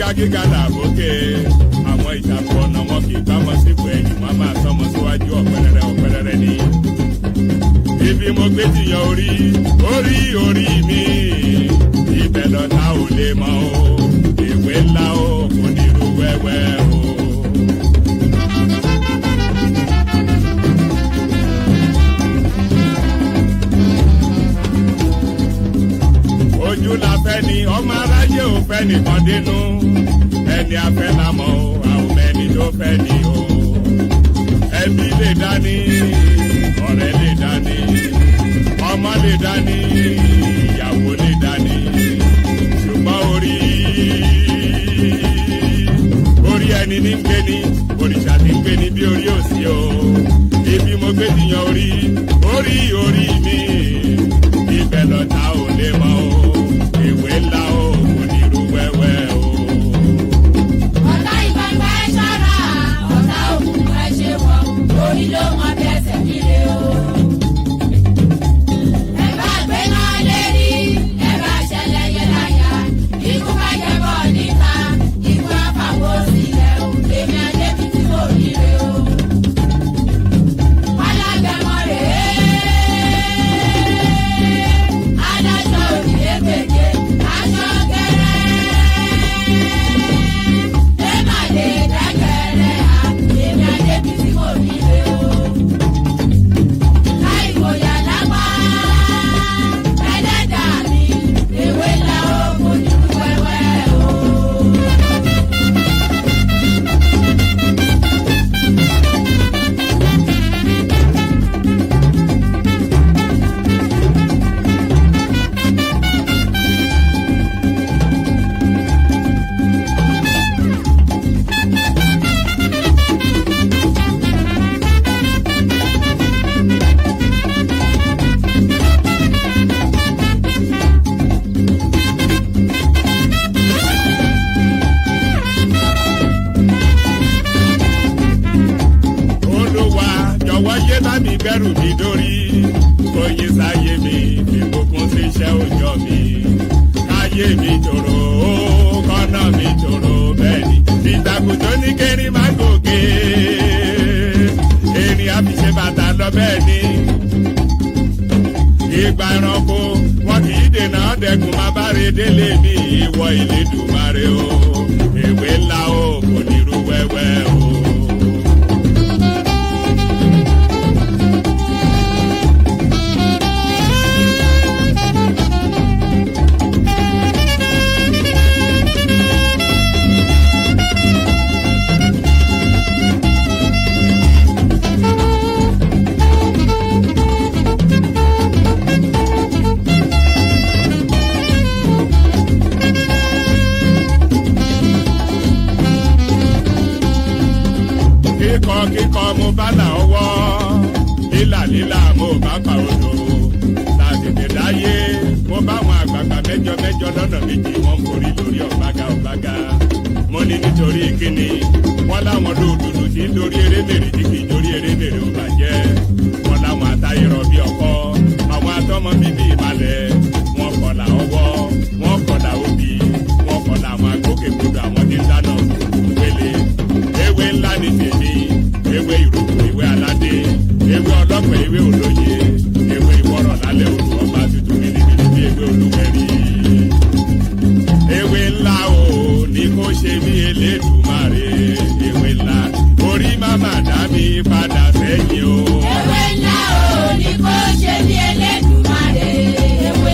Gíga gíga làbókè àwọn ìtàkùn ọ̀nà wọn kì í bá wọn sípò ẹ̀yìn, wọn máa sọmọ síwájú ọ̀pẹ̀rẹ̀rẹ̀ ọ̀pẹ̀rẹ̀rẹ̀ ni. Ibi mo gbé tìyàn orí orí orí mi, ibẹ̀ lọ́ta ò lè mọ̀ o. Ìwé ńlá o, kò ní irú wẹ́wẹ́ o. Ojú la fẹ́ ni ọmọ aráyé ò fẹ́ nìkan dínú. Ẹni afẹ́ la mọ̀ o, àwọn ẹni tó fẹ́ ni o. Ẹbí lè dání, ọ̀rẹ́ lè dání, ọmọ lè dání, ìyàwó lè dání, ṣùgbọ́n orí orí ẹni ní ń gbé ní òrìṣà tí ń gbé ní bí orí ò sí o. Ibi mo gbé ti yan orí orí orí mi, ibẹ̀ lọ́ta ò lè mọ̀ o. Ìwé ńlá o, kò ní irú wẹ́wẹ́ o. Ọ̀tá ìgbàgbà ẹ ṣọ́ra, ọ̀tá òkùnkùn ẹ ṣe wọ̀, orí ló mọ bí ẹsẹ̀ nílé o. Ẹ bá gbé náà lérí, ẹ bá ṣẹlẹ̀ yẹ láyà, ikú bá jẹ bọ̀ níta, ikú àfàwọ́ sílẹ̀ o, èmi àdébí tí kò ríre o. Alágẹmọ rèé, adájọ́ òdìlé-gbèje, aṣọ gẹ́rẹ́. Ẹ má lè dágẹ̀rẹ́ à, èmi àdébí tí kò ríre o. Láìwòyà lápá, ẹlẹ́dàá mi, ewé ńlá o, kò ní rú wẹ́wẹ́ o. Olúwa, jọ̀wọ́ yé bá mi gbẹ́rù mi dórí, kò yí sáyé mi, ìbùkún sí iṣẹ́ òòjọ́ mi, káyé mi tòrò ó, kọ́nà mi tòrò. Bẹ́ẹ̀ ni ìtàkùn tó ní kẹrin má gòkè, erin àfiṣe bàtà lọ. Bẹ́ẹ̀ ni ìgbà ẹranko wọn kì í dènà dẹkùn má bá re délé mi. Ìwọ Ìlédùmarè o, èwe ńlá o, kò ní irú wẹ́wẹ́ o. Kíkọ kíkọ mo bá là ọwọ́, lílà lílà mo bá pa odò láti dáyé. Mo bá àwọn àgbààgbà mẹ́jọ mẹ́jọ lọ́nà méjì, wọ́n forí lórí ọ̀gbága ọ̀gbága. Mo ní nítorí kíni? Wọ́n láwọn lóòdùdù tí ń lórí erémèrè tí kì í jórí erémèrè ò bàjẹ́. Wọ́n láwọn atayọ̀rọ̀ bí ọkọ, àwọn atọ́mọ bíbí ìbalẹ̀. Wọ́n kọlà ọwọ́, wọ́n kọlà òbí, wọ́n kọlà àwọn agbókègbodò, àwọn tí ń dáná wele. Ewé ńlá ni tèmi, ewé ìrókò, ewé aládé, ewé ọlọ́pẹ, ewé olóye, ewé ìwọ́rọ̀ lálẹ́ odò ọba tuntun bìlìbìlì bí ewé olúwẹ̀rí. Ewé ńlá o ní kó ṣe mí, Elédùmarè. Ewé ńlá, orí má dá mi padà sẹ́yìn o. Ewé ńlá o ní kó ṣe bí Elédùmarè. Ewé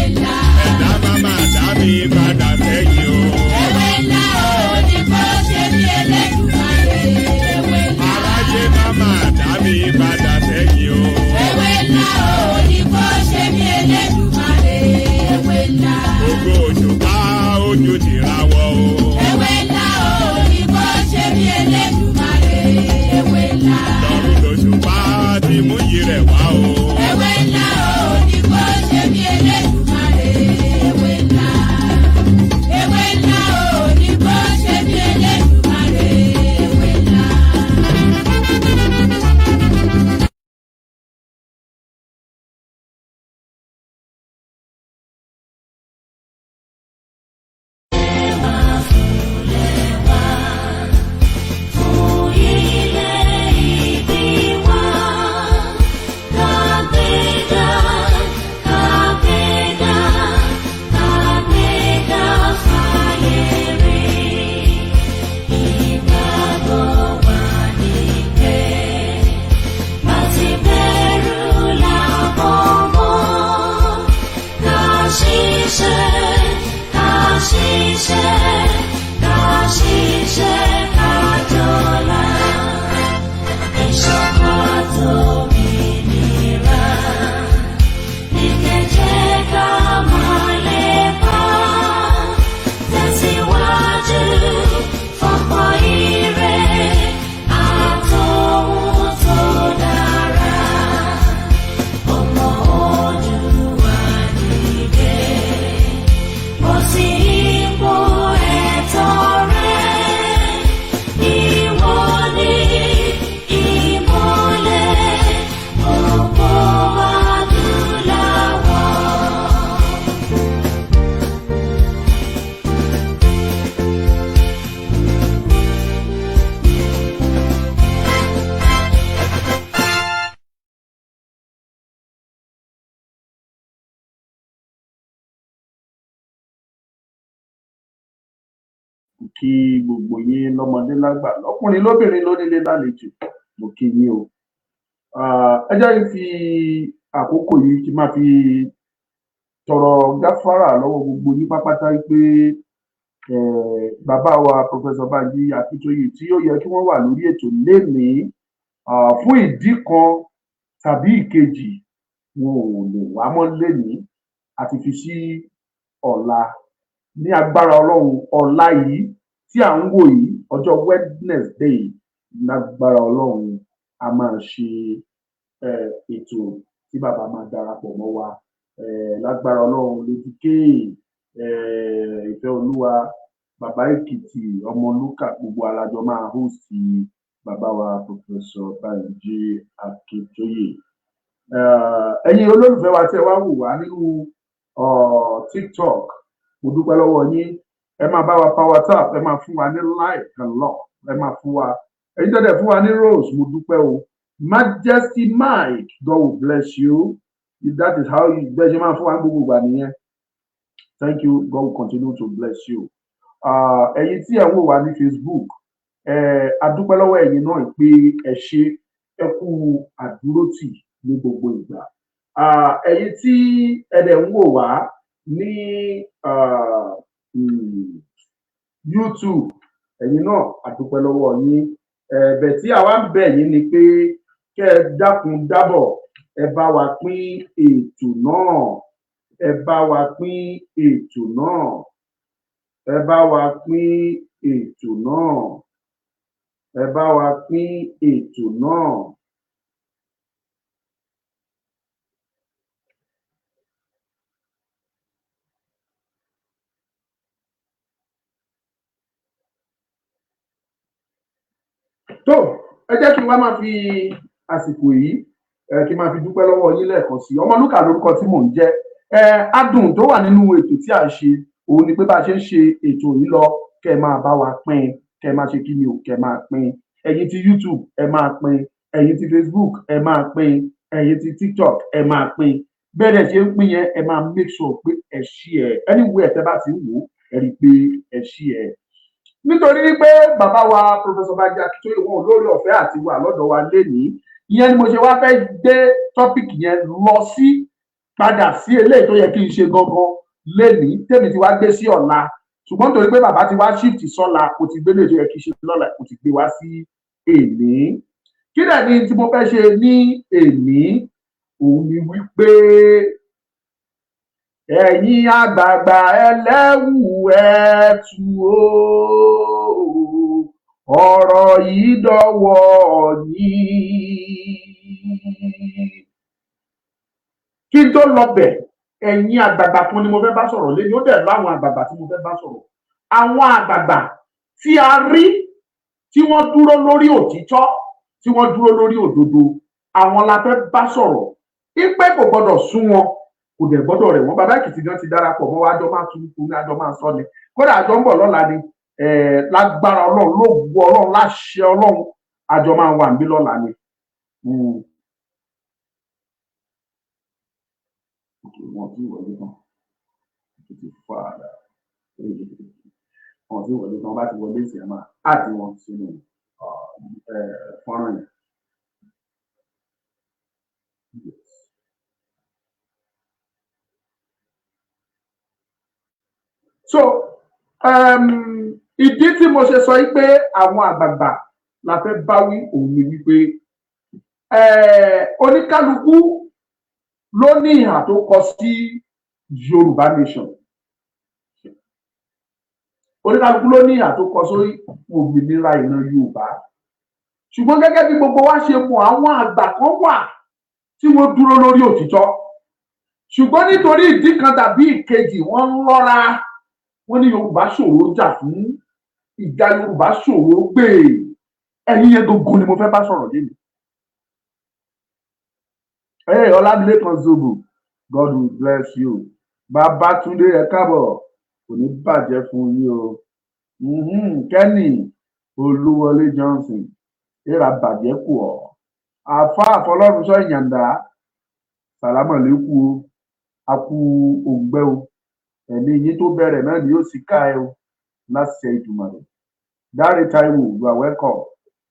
ṣiṣẹ́, ká ṣiṣẹ́ ká jọlá. Ìṣọ̀kan tómìnira ní kẹjẹ ká máa lépa. Tẹ̀síwájú fọ́pọ̀ ire àtòhun tó dára. Ọmọ Oòduà dìde, bọ́ sí ipò ẹ̀tọ́ rẹ. Ìwọ ni ìmọ́lẹ̀ gbogbo adúláwọ̀. Mo kí gbogbo yín lọ́mọdé lágbà, lọ́kùnrin lóbìnrin, lónílé lálejò, mo kí yín o. Ẹ jẹ́ kí n fi àkókò yìí kí n máa fi tọrọ gáfárà lọ́wọ́ gbogbo yín pápátá pé bàbá wa Professor Banji Akíntóyè tí ó yẹ kí wọ́n wà lórí ètò lénìí, fún ìdí kan tàbí ìkejì, wọn ò lè wá mọ́ lénìí, àti fi sí ọ̀la. Ní agbára Ọlọ́run, ọ̀la yìí tí à ń wò yìí, ọjọ́ Wednesday, lágbára Ọlọ́run, a máa ṣe ètò tí bàbá máa darapọ̀ mọ́ wa. Lágbára Ọlọ́run, Lady K, Ìfẹ́ Olúwa, Bàbá Èkìtì, Ọmọlúkà, gbogbo alájọ máa host bàbá wa Professor Banji Akíntóyè. Ẹ̀yin olólùfẹ́ wa tí ẹ wá wò wá nínú TikTok, mo dúpẹ́ lọ́wọ́ yín. Ẹ máa bá wa power tap, ẹ máa fún wa ní like and love, ẹ máa fún wa. Ẹ̀yin tẹ́lẹ̀ fún wa ní rose, mo dúpẹ́ o. Majesty Mike, God will bless you. If that is how you bẹ́ẹ̀ ṣe máa fún wa ní gbogbo ìgbà nìyẹn, thank you. God will continue to bless you. Ẹ̀yin tí ẹ ń wò wá ní Facebook, a dúpẹ́ lọ́wọ́ ẹ̀yin náà pé ẹ ṣe, ẹ kú àdúrótì ní gbogbo ìgbà. Ẹ̀yin tí ẹ dẹ̀ ń wò wá ní YouTube, ẹ̀yin náà, a dúpẹ́ lọ́wọ́ yín. Ẹ̀bẹ̀ tí àwa ń bẹ̀ yín ni pé kẹ́ ẹ dákun dábọ̀, ẹ bá wa pín ètò náà, ẹ bá wa pín ètò náà, ẹ bá wa pín ètò náà, ẹ bá wa pín ètò náà. Tó, ẹ jẹ́ kí n wá máa fi àsìkò yìí, ẹ kí n máa fi dúpẹ́ lọ́wọ́ yín lẹ́ẹ̀kan sí i. Ọmọlúkà lórúkọ tí mò ń jẹ́. Ẹ adùn tó wà nínú ètò tí à ń ṣe òun ni pé bá a ṣe ń ṣe ètò yìí lọ, kẹ́ ẹ máa bá wa pín, kẹ́ ẹ máa ṣe kí ni o, kẹ́ ẹ máa pín. Ẹ̀yin ti YouTube, ẹ máa pín. Ẹ̀yin ti Facebook, ẹ máa pín. Ẹ̀yin ti TikTok, ẹ máa pín. Bẹ́ẹ̀ dẹ̀ ṣe ń pín yẹn, ẹ máa make sure pé ẹ share anywhere tẹ́ bá ti ń wò ó, ẹ rí i pé ẹ share, nítorí wípé bàbá wa Professor Banji Akíntóyè wọn ò lórí ọ̀fẹ́ àti wà lọ́dọ̀ wa lénìí. Ìyẹn ni mo ṣe wá fẹ́ gbé topic yẹn lọ sí padà sí eléyìí tó yẹ kí n ṣe gangan lénìí, tèmi ti wá gbé sí ọ̀la. Ṣùgbọ́n nítorí pé bàbá ti wá shift sọ́la, kò ti gbé léyìí tó yẹ kí n ṣe lọ́la, kò ti gbé wá sí èní. Kí dẹ̀ ni tí mo fẹ́ ṣe ní èní? Òun ni wípé ẹ̀yin àgbààgbà ẹlẹ́wù ẹ̀tù o, ọ̀rọ̀ yìí dọ̀wọ́ yín. Kí n tó lọ bẹ̀, ẹ̀yin àgbààgbà kan ni mo fẹ́ bá sọ̀rọ̀ lẹ́ni. Ó dẹ̀ láwọn àgbààgbà tí mo fẹ́ bá sọ̀rọ̀, àwọn àgbààgbà tí a rí tí wọ́n dúró lórí òtítọ́, tí wọ́n dúró lórí òdodo, àwọn la fẹ́ bá sọ̀rọ̀ ipe kò gbọ́dọ̀ sún wọn, kò dẹ̀ gbọ́dọ̀ rẹ̀ wọ́n. Bàbá Èkìtì gan ti darapọ̀ mọ́ wa, àjọ máa tún kú ní àjọ máa sọ ni. Kódà àjọ ń bọ̀ lọ́la ni. Lágbára Ọlọ́run, ló gbọ́ Ọlọ́run, láṣẹ Ọlọ́run, àjọ máa wà níbí lọ́la ni. Wọn ti wọlé tán, ti fàdà wọn ti wọlé tán. Bá ti wọlé sí, ẹ máa àti wọn sínú fọ́nrán yẹn. Yes. So Ìdí tí mo ṣe sọ yìí pé àwọn àgbààgbà la fẹ́ bá wí òun ni wípé oníkálukú ló ní ìhà tó kọ sí Yorùbá nation. Oníkálukú ló ní ìhà tó kọ sórí òmìnira ìran Yorùbá. Ṣùgbọ́n gẹ́gẹ́ bí gbogbo wa ṣe mọ̀, àwọn àgbà kan wà tí wọ́n dúró lórí òtítọ́, ṣùgbọ́n nítorí ìdí kan tàbí ìkejì, wọ́n ń lọ́ra. Wọ́n ní Yorùbá ṣòro jà fún, ìjà Yorùbá ṣòro gbè. Ẹ̀yin yẹn gbogbo ni mo fẹ́ bá sọ̀rọ̀ lẹ́nu. Hey, Ọlámilékan Zobo, God will bless you. Babátúndé, ẹ káàbọ̀, kò ní bàjẹ́ fún yín o. Kenny Olúwọlé Johnson, èèrà bàjẹ́ kù ọ́. Àfa àfọlọ́runṣọ́ ìyàǹdà, sàlámọ̀ lẹ́kù o, a kú òǹgbẹ o. Ẹ̀mí yín tó bẹ̀rẹ̀ náà ni yóò sì ká ẹ o láṣẹ Ìdùmarè. Dáre Táíwò, you are welcome.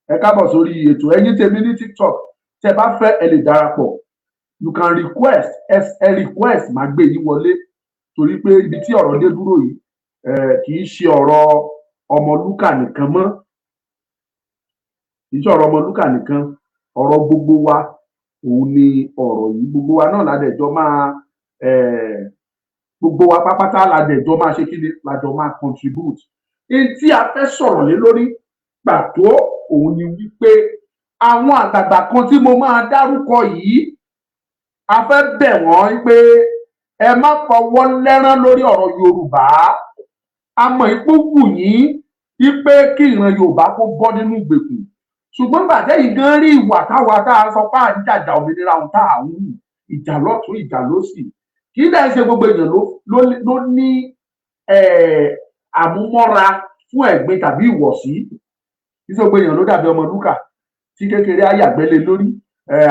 Ẹ káàbọ̀ sórí ètò. Ẹ̀yin tèmi ní TikTok, tẹ́ bá fẹ́, ẹ lè darapọ̀. You can request, ẹ request, máa gbé yín wọlé, torí pé ibi tí ọ̀rọ̀ dé dúró yìí, kì í ṣe ọ̀rọ̀ Ọmọlúkà nìkan mọ́, kì í ṣe ọ̀rọ̀ Ọmọlúkà nìkan. Ọ̀rọ̀ gbogbo wa òun ni ọ̀rọ̀ yìí. Gbogbo wa náà ládẹjọ máa, gbogbo wa pápátá ládẹjọ máa ṣe kí ni, lájọ máa contribute. Èyí tí a fẹ́ sọ̀rọ̀ lé lórí pàtó òun ni wípé àwọn àgbààgbà kan tí mo máa dárúkọ yìí, a fẹ́ bẹ̀ wọ́n pé ẹ má fọwọ́ lẹ́rán lórí ọ̀rọ̀ Yorùbá. A mọ̀ ipò wù yín wípé kí ìran Yorùbá kó bọ́ nínú ìgbèkùn, ṣùgbọ́n gbàtẹ́ yìí gan rí ìwà táwa tá a sọ pé à ń jàjà òmìnira ohun tá à ń hù, ìjà lọ́tún, ìjà lósì, kì í dẹ̀ ṣe gbogbo èèyàn ló ní àmúmọ́ra fún ẹ̀gbin tàbí ìwọ̀sí. Kì í ṣe gbogbo èèyàn ló dàbí Ọmọlúkà tí kékeré á yàgbẹ́ lé lórí,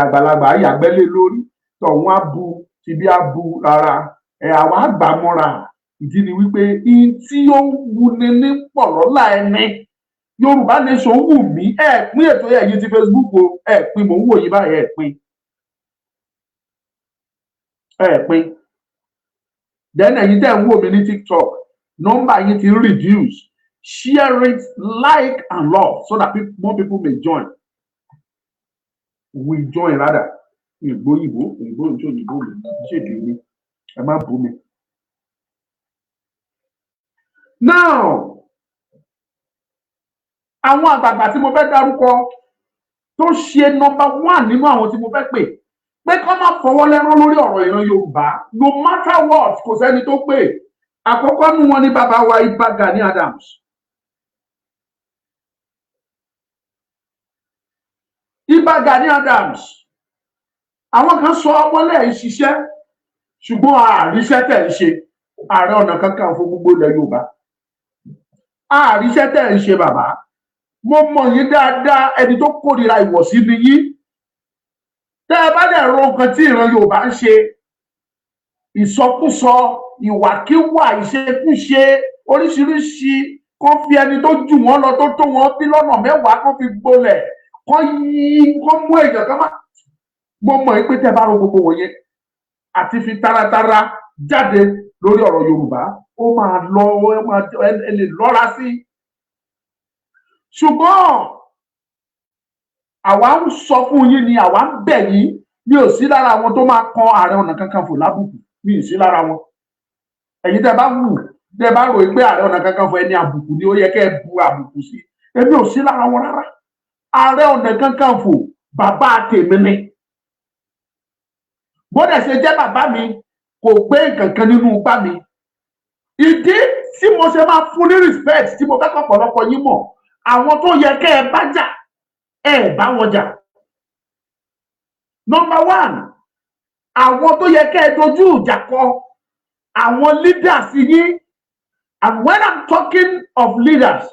àgbàlagbà á yàgbẹ́ lé lórí, tọ̀hún á bu tibí á bu rárá. Àwa àgbà mọ́ra. Ìdí ni wípé ihun tí ó wuni ní pọ̀ lọ́la ẹni. Yorùbá nation wù mí. Ẹ pín ètò. Ẹ̀yin ti Facebook o, ẹ pín. Mò ń wò yín báyìí. Ẹ pín, ẹ pín. Then ẹ̀yin tẹ́ ń wò mí ní TikTok, nọ́mbà yín ti reduce. Share it, like and love so that more people may join, we join rather. Ìgbóyìnbó òyìnbó ìjọ òyìnbó mi ṣèdè mi, ẹ má bú mi. Now, àwọn àgbààgbà tí mo fẹ́ dárúkọ tó ṣe number one nínú àwọn tí mo fẹ́ pè pé kọ́ má fọwọ́ lẹ́rán lórí ọ̀rọ̀ ìran Yorùbá, no matter what, kò sẹ́ni tó pè. Àkọ́kọ́ nú wọn ní bàbá wa Ìbà Gani Adams. Ìbà Gani Adams, àwọn kan sọ wọ́n lẹ̀ ń ṣiṣẹ́, ṣùgbọ́n àríṣẹ́ tẹ̀ ń ṣe. Ààrẹ Ọ̀nà Kakanfò gbogbo ilẹ̀ Yorùbá, àríṣẹ́ tẹ̀ ń ṣe. Bàbá, mo mọ̀ yín dáadáa, ẹni tó kórìíra ìwọ̀sí ni yín. Tẹ́ ẹ bá dẹ̀ ro nǹkan tí ìran Yorùbá ń ṣe, ìsọkúsọ, ìwàkíwà, ìṣekúṣe oríṣiríṣi, kó fi ẹni tó jù wọ́n lọ, tó tó wọn bí lọ́nà mẹ́wàá, kó fi gbolẹ̀, kó yí, kó mú èèyàn kan má. Mo mọ̀ pé tẹ́ bá ro gbogbo wọ̀nyẹn àti fi taratara jáde lórí ọ̀rọ̀ Yorùbá, ó máa lọ, ó máa ẹ lè lọ́ra sí. Ṣùgbọ́n àwa ń sọ fún yín ni, àwa ń bẹ̀ yín. Mi ò sí lára àwọn tó máa kan Ààrẹ Ọ̀nà Kakanfò lábùkù, mi ì sí lára wọn. Ẹ̀yin tẹ́ bá wù, tẹ́ bá rò pé Ààrẹ Ọ̀nà Kakanfò ẹni àbùkù ni, ó yẹ kẹ́ ẹ bu àbùkù sí, èmi ò sí lára wọn rárá. Ààrẹ Ọ̀nà Kakanfò, bàbá tèmi ni. Bó dẹ̀ ṣe jẹ́ bàbá mi, kò gbé nǹkan kan nínú igbá mi. Ìdí tí mo ṣe máa fún ní respect tí mo fẹ́ kọ́ ọ̀pọ̀lọpọ̀ yín mọ̀, àwọn tó yẹ kẹ́ ẹ bá jà, ẹ bá wọn jà. Number one, àwọn tó yẹ kẹ́ ẹ dojú ìjà kọ, àwọn leaders yín. And when I'm talking of leaders,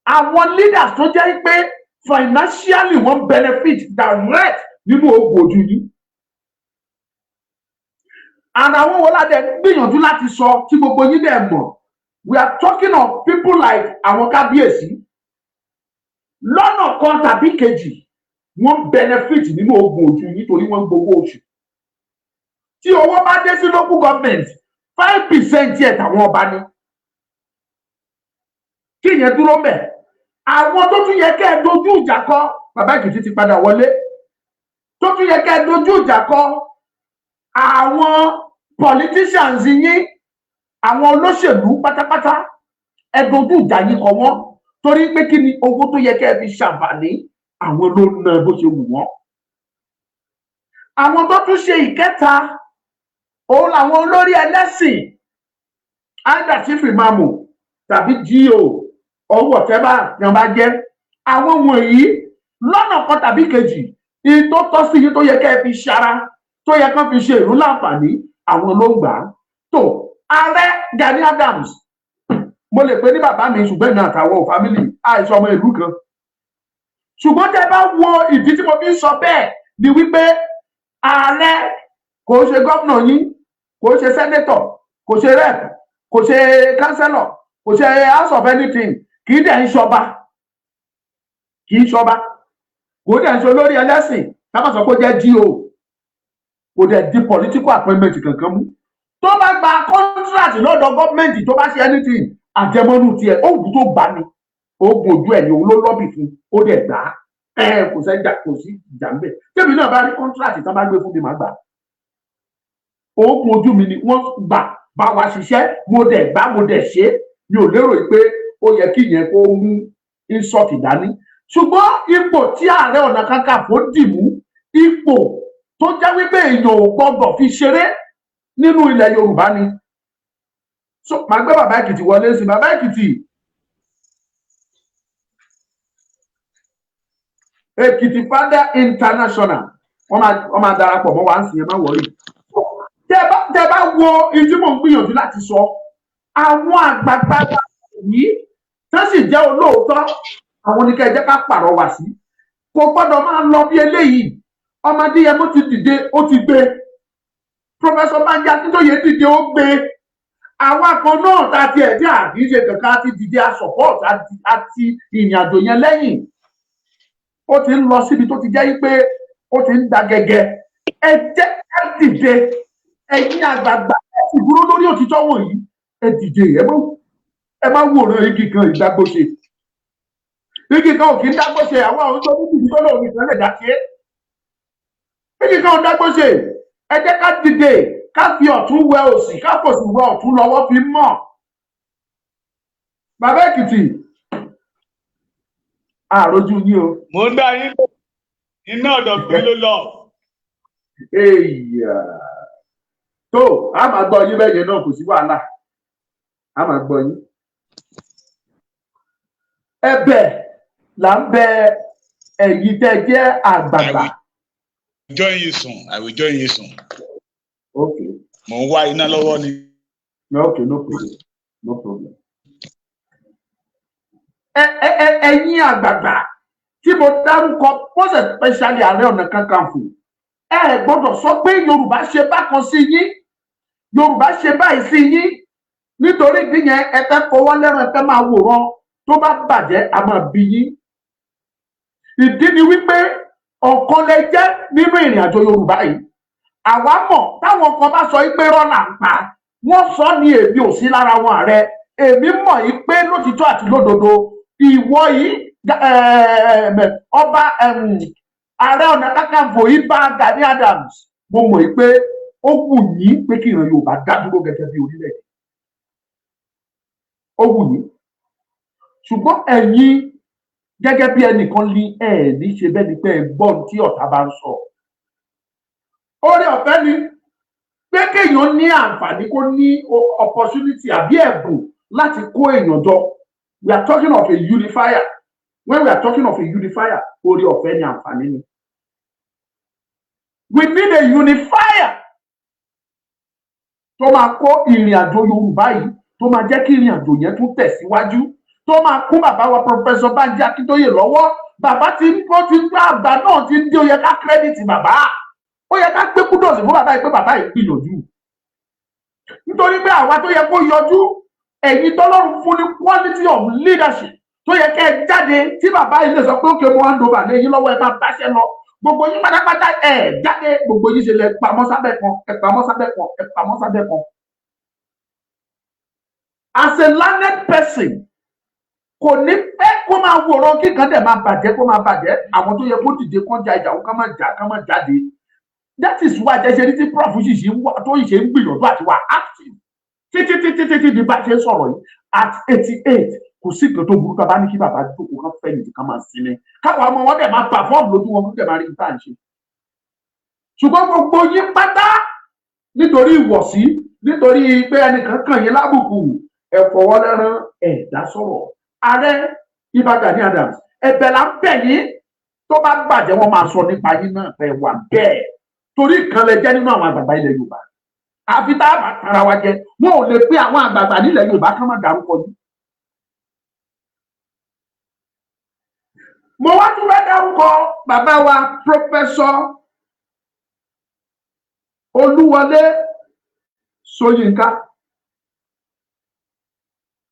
àwọn leaders tó jẹ́ pé financially wọ́n benefit direct nínú oògùn ojú yín. And àwọn wo la dẹ̀ gbìyànjú láti sọ tí gbogbo yín dẹ̀ mọ̀? We are talking of people like àwọn kábíyèsí. Lọ́nà kan tàbí kejì, wọ́n benefit nínú oògùn ojú yín torí wọ́n ń gbowó oṣù. Tí owó bá dé sí local government, 5% ẹ̀ tàwọn ọba ni. yẹn dúró mẹ́. Àwọn tó tún yẹ kẹ́ ẹ dojú ìjà kọ, bàbá Èkìtì ti padà wọlé, tó tún yẹ kẹ́ ẹ dojú ìjà kọ, àwọn politicians yín, àwọn olóṣèlú pátápátá, ẹ dojú ìjà yín kọ wọ́n. Torí pé kí ni? Owó tó yẹ kẹ́ ẹ fi ṣàǹfààní, àwọn ló ná bó ṣe wù wọ́n. Àwọn tó tún ṣe ìkẹta, òun làwọn olórí ẹlẹ́sìn, either chief imam tàbí G.O or whatever tí wọ́n bá jẹ́. Àwọn wọ̀nyí, lọ́nà kan tàbí kejì, ìyí tó tọ́ sí yín, tó yẹ kẹ́ ẹ fi ṣara, tó yẹ kán fi ṣe ìlú láǹfààní, àwọn ló ń gbà á. Tó ààrẹ Gani Adams, mo lè pè ní bàbá mi, ṣùgbọ́n èmi àtàwọn ò family, àìsàn ọmọ ìlú kan. Ṣùgbọ́n tẹ́ bá wo ìdí tí mo fi ń sọ bẹ́ẹ̀ ni wípé ààrẹ kò ṣe gómìnà yín, kò ṣe senator, kò ṣe rep, kò ṣe councillor, kò ṣe house of anything. Kì í dẹ̀ ń ṣọba, kì í ṣọba, kò dẹ̀ ń ṣe olórí ẹlẹ́sìn. Ká má sọ pé ó jẹ́ G.O. Kò dẹ̀ di political appointment kankan mú. Tó bá gba contract lọ́dọ̀ gọ́ọ̀mẹ̀ntì, tó bá ṣe anything, àjẹmọ́nú tiẹ̀, ó wù tó gbà ní oògùn ojú ẹ̀ ní, òun ló lobby fún, ó dẹ̀ gbà á. Ẹ kò sẹ́jà, kò sí ìjà ń bẹ̀. Tèmi náà bá rí contract tán bá gbé fún mi, màá gbà. Oògùn ojú mi ni wọ́n gbà bá wa ṣiṣẹ́, mo dẹ̀ gbà, mo dẹ̀ ṣe. Mi ò lérò pé ó yẹ kí ìyẹn kó mú insult dání. Ṣùgbọ́n ipò tí Ààrẹ Ọ̀nà Kakanfò dì mú, ipò tó jẹ́ wípé èèyàn ò gbọ́dọ̀ fi ṣeré nínú ilẹ̀ Yorùbá ni. So màá gbé bàbá Èkìtì wọlé sí. Bàbá Èkìtì, Èkìtì Father International, wọ́n máa darapọ̀ mọ́ wa ń sìn. Ẹ má worry. Tẹ́ bá wo ìdí mò ń gbìyànjú láti sọ, àwọn àgbààgbà yìí tó sì jẹ́ olóòótọ́, àwọn ní kẹ́ ẹ jẹ́ ká pàrọwà sí. Kò gbọ́dọ̀ máa lọ bí eléyìí. Ọmọdé yẹn mo ti dìde, ó ti gbé. Professor Banji Akíntóyè dìde, ó gbé. Àwa kan náà tá a tiẹ̀ tí a kì í ṣe kankan ti dìde, a support àti ìrìn àjò yẹn lẹ́yìn. Ó ti ń lọ síbi tó ti jẹ́ pé ó ti ń da gẹ́gẹ́. Ẹ jẹ́ ká dìde. Ẹ̀yin àgbààgbà, ẹ sì dúró lórí òtítọ́ wọ̀nyí. Ẹ dìde. Ẹ má wòran igi kan ìdágbóṣe. Igi kan ò kì í dágbóṣe. Àwọn àwọn tó níbi tó lòun nìkan lè dá ṣe é, igi kan ò dágbóṣe. Ẹ jẹ́ ká dìde, ká fi ọ̀tún wẹ òsì, ká fòsì wẹ ọ̀tún, lọ́wọ́ fi mọ̀. Bàbá Èkìtì, àròjù yín o. Mo ń dá yín lò, iná ọ̀dọ̀ mi ló lọ. Èyà tó, a máa gbọ́ yín bẹ́ẹ̀ yẹn náà, kò sí wàhálà, a máa gbọ́ yín. Ẹ̀bẹ̀ là ń bẹ ẹ̀yin tẹ́ jẹ́ àgbààgbà. I will join you soon. I will join you soon. Okay. Mo ń wá iná lọ́wọ́ ni. Okay, no problem, no problem. Ẹ ẹ ẹ ẹ̀yin àgbààgbà tí mo dárúkọ, most especially Ààrẹ Ọ̀nà Kakanfò, ẹ gbọ́dọ̀ sọ pé Yorùbá ṣe bákan sí yín, Yorùbá ṣe báyìí sí yín. Nítorí ìdí yẹn, ẹ fẹ́ fọwọ́ lẹ́rùn, ẹ fẹ́ máa wòran. Tó bá bàjẹ́, a máa bí yín. Ìdí ni wípé ọ̀kan lẹ jẹ́ nínú ìrìn àjò Yorùbá yìí. Àwa mọ̀ táwọn kan bá sọ pé rọ́là ń pa wọ́n sọ ní, èmi ò sí lára wọn. Ààrẹ, èmi mọ̀ yìí pé lótìtọ́ àti lódodo, ìwọ yìí, ọba Ààrẹ Ọ̀nà Kakanfò Ìbà Gani Adams, mo mọ̀ yìí pé ó wù yín pé kí ìran Yorùbá dá dúró gẹ́gẹ́ bí orílẹ̀-èdè. Ó wù yín, ṣùgbọ́n ẹ̀yin gẹ́gẹ́ bí ẹnìkan ní ẹ̀ ní ṣe bẹ́ẹ̀ ni pé ẹ gbọ́ ohun tí ọ̀tá bá ń sọ. Oore ọ̀fẹ́ ni pé kéèyàn ní àǹfààní, kó ní opportunity àbí ẹ̀bùn láti kó èèyàn jọ. We are talking of a unifier. When we are talking of a unifier, oore ọ̀fẹ́ ni, àǹfààní ni. We need a unifier tó máa kó ìrìn àjò Yorùbá yìí, tó máa jẹ́ kí ìrìn àjò yẹn tún tẹ̀síwájú, tó máa kún bàbá wa Professor Banji Akíntóyè lọ́wọ́. Bàbá tí ó ti ń gbá àgbà náà ti ń dé, ó yẹ ká credit bàbá, ó yẹ ká gbé kudos fún bàbá yìí pé bàbá yìí gbìyànjú. Nítorí pé àwa tó yẹ kó yọjú, ẹ̀yin tọ́lọ́run fún ní quality of leadership tó yẹ kẹ́ ẹ jáde, tí bàbá yìí lè sọ pé ókè, mo hand over lé yín lọ́wọ́, ẹ máa báṣẹ́ lọ. Gbogbo yín pátápátá, ẹ jáde. Gbogbo yín ṣe lẹ pamọ́ sábẹ́ kan, ẹ pamọ́ sábẹ́ kan, ẹ pamọ́ sábẹ́ kan. As a learned person, Kò ní pẹ́ kó máa wòran kí nǹkan dẹ̀ máa bàjẹ́, kó máa bàjẹ́. Àwọn tó yẹ kó dìde kó ja ìjà wọn, ká má jà, ká má jáde. That is why jẹ́sẹ̀ ní tí prof sì ṣe ń wá tó ṣe ń gbìyànjú àti wà active títí títí títí di bá ṣe ń sọ̀rọ̀ yìí at 88. Kò sí nǹkan tó burú ká bá ní kí bàbá jókòó, kán fẹ̀yìntì, ká máa sinmi, káwọn ọmọ wọn dẹ̀ máa perform lójú wọn, kó dẹ̀ máa rí nǹkan ṣe. Ṣùgbọ́n gbogbo yín pátá, nítorí ìwọ̀sí, nítorí pé ẹnìkan kàn yín lábùkù, ẹ fọwọ́ lẹ́rán, ẹ̀ dá sọ̀rọ̀. Ààrẹ Ìbà Gani Adams, ẹ̀bẹ̀ là ń bẹ̀ yín. Tó bá bàjẹ́, wọ́n máa sọ nípa yín náà pé wà bẹ́ẹ̀, torí ìkan lẹ jẹ́ nínú àwọn àgbààgbà ilẹ̀ Yorùbá. Àfi tá a bá tara wa jẹ, wọn ò lè pé àwọn àgbààgbà nílẹ̀ Yorùbá kán má dárúkọ yín. Mo wá tún fẹ́ dárúkọ bàbá wa, Professor Olúwọlé Ṣóyínká.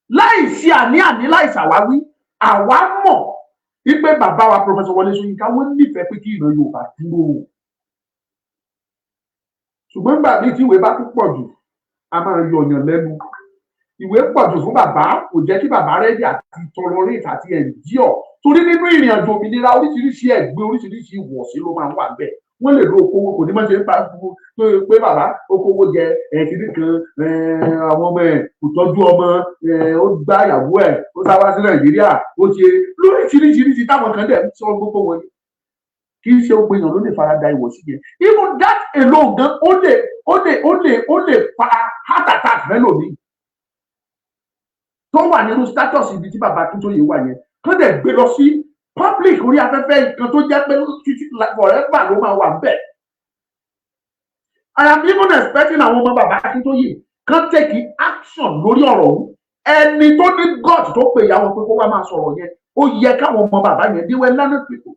Láì sí àní-àní, láì ṣàwáwí, àwa mọ̀ wípé bàbá wa, Professor Wọlé Ṣóyínká, wọ́n nífẹ̀ẹ́ pé kí ìran Yorùbá dúró. Ṣùgbọ́n nígbà míì tí ìwé bá tún pọ̀ jù, a máa yọ̀yàn lẹ́nu. Ìwé pọ̀ jù fún bàbá, kò jẹ́ kí bàbá ready àti tolerate àti endure, torí nínú ìrìn àjò òmìnira, oríṣiríṣi ẹ̀gbin, oríṣiríṣi ìwọ̀sí ló máa ń wà bẹ́ẹ̀. Wọ́n lè lo okòwò, kò ní má ṣe ń pa tó pé bàbá okòwò jẹ ẹ̀kíní kan, àwọn ọmọ ẹ̀, kò tọ́jú ọmọ, ó gbá ìyàwó ẹ̀, ó sá wá sí Nàìjíríà, ó ṣe lóríṣiríṣiríṣi táwọn kan dẹ̀ ń sọ. Gbogbo wọn, kì í ṣe gbogbo èèyàn ló lè fara da ìwọ̀sí yẹn. Even that alone gan, ó lè fa heart attack fẹ́lòmíì tó wà nínú status ibi tí bàbá Akíntóyè wà yẹn, kán dẹ̀ gbé lọ sí public orí afẹ́fẹ́, nǹkan tó jẹ́ pé títí forever ló máa wà bẹ́ẹ̀. I am even expecting àwọn ọmọ bàbá Akíntóyè kán take action lórí ọ̀rọ̀ ọ̀hún. Ẹni tó ní God tó pè ìyá wọn pé kó wá máa sọ̀rọ̀ yẹn, ó yẹ káwọn ọmọ bàbá yẹn, they were learned people,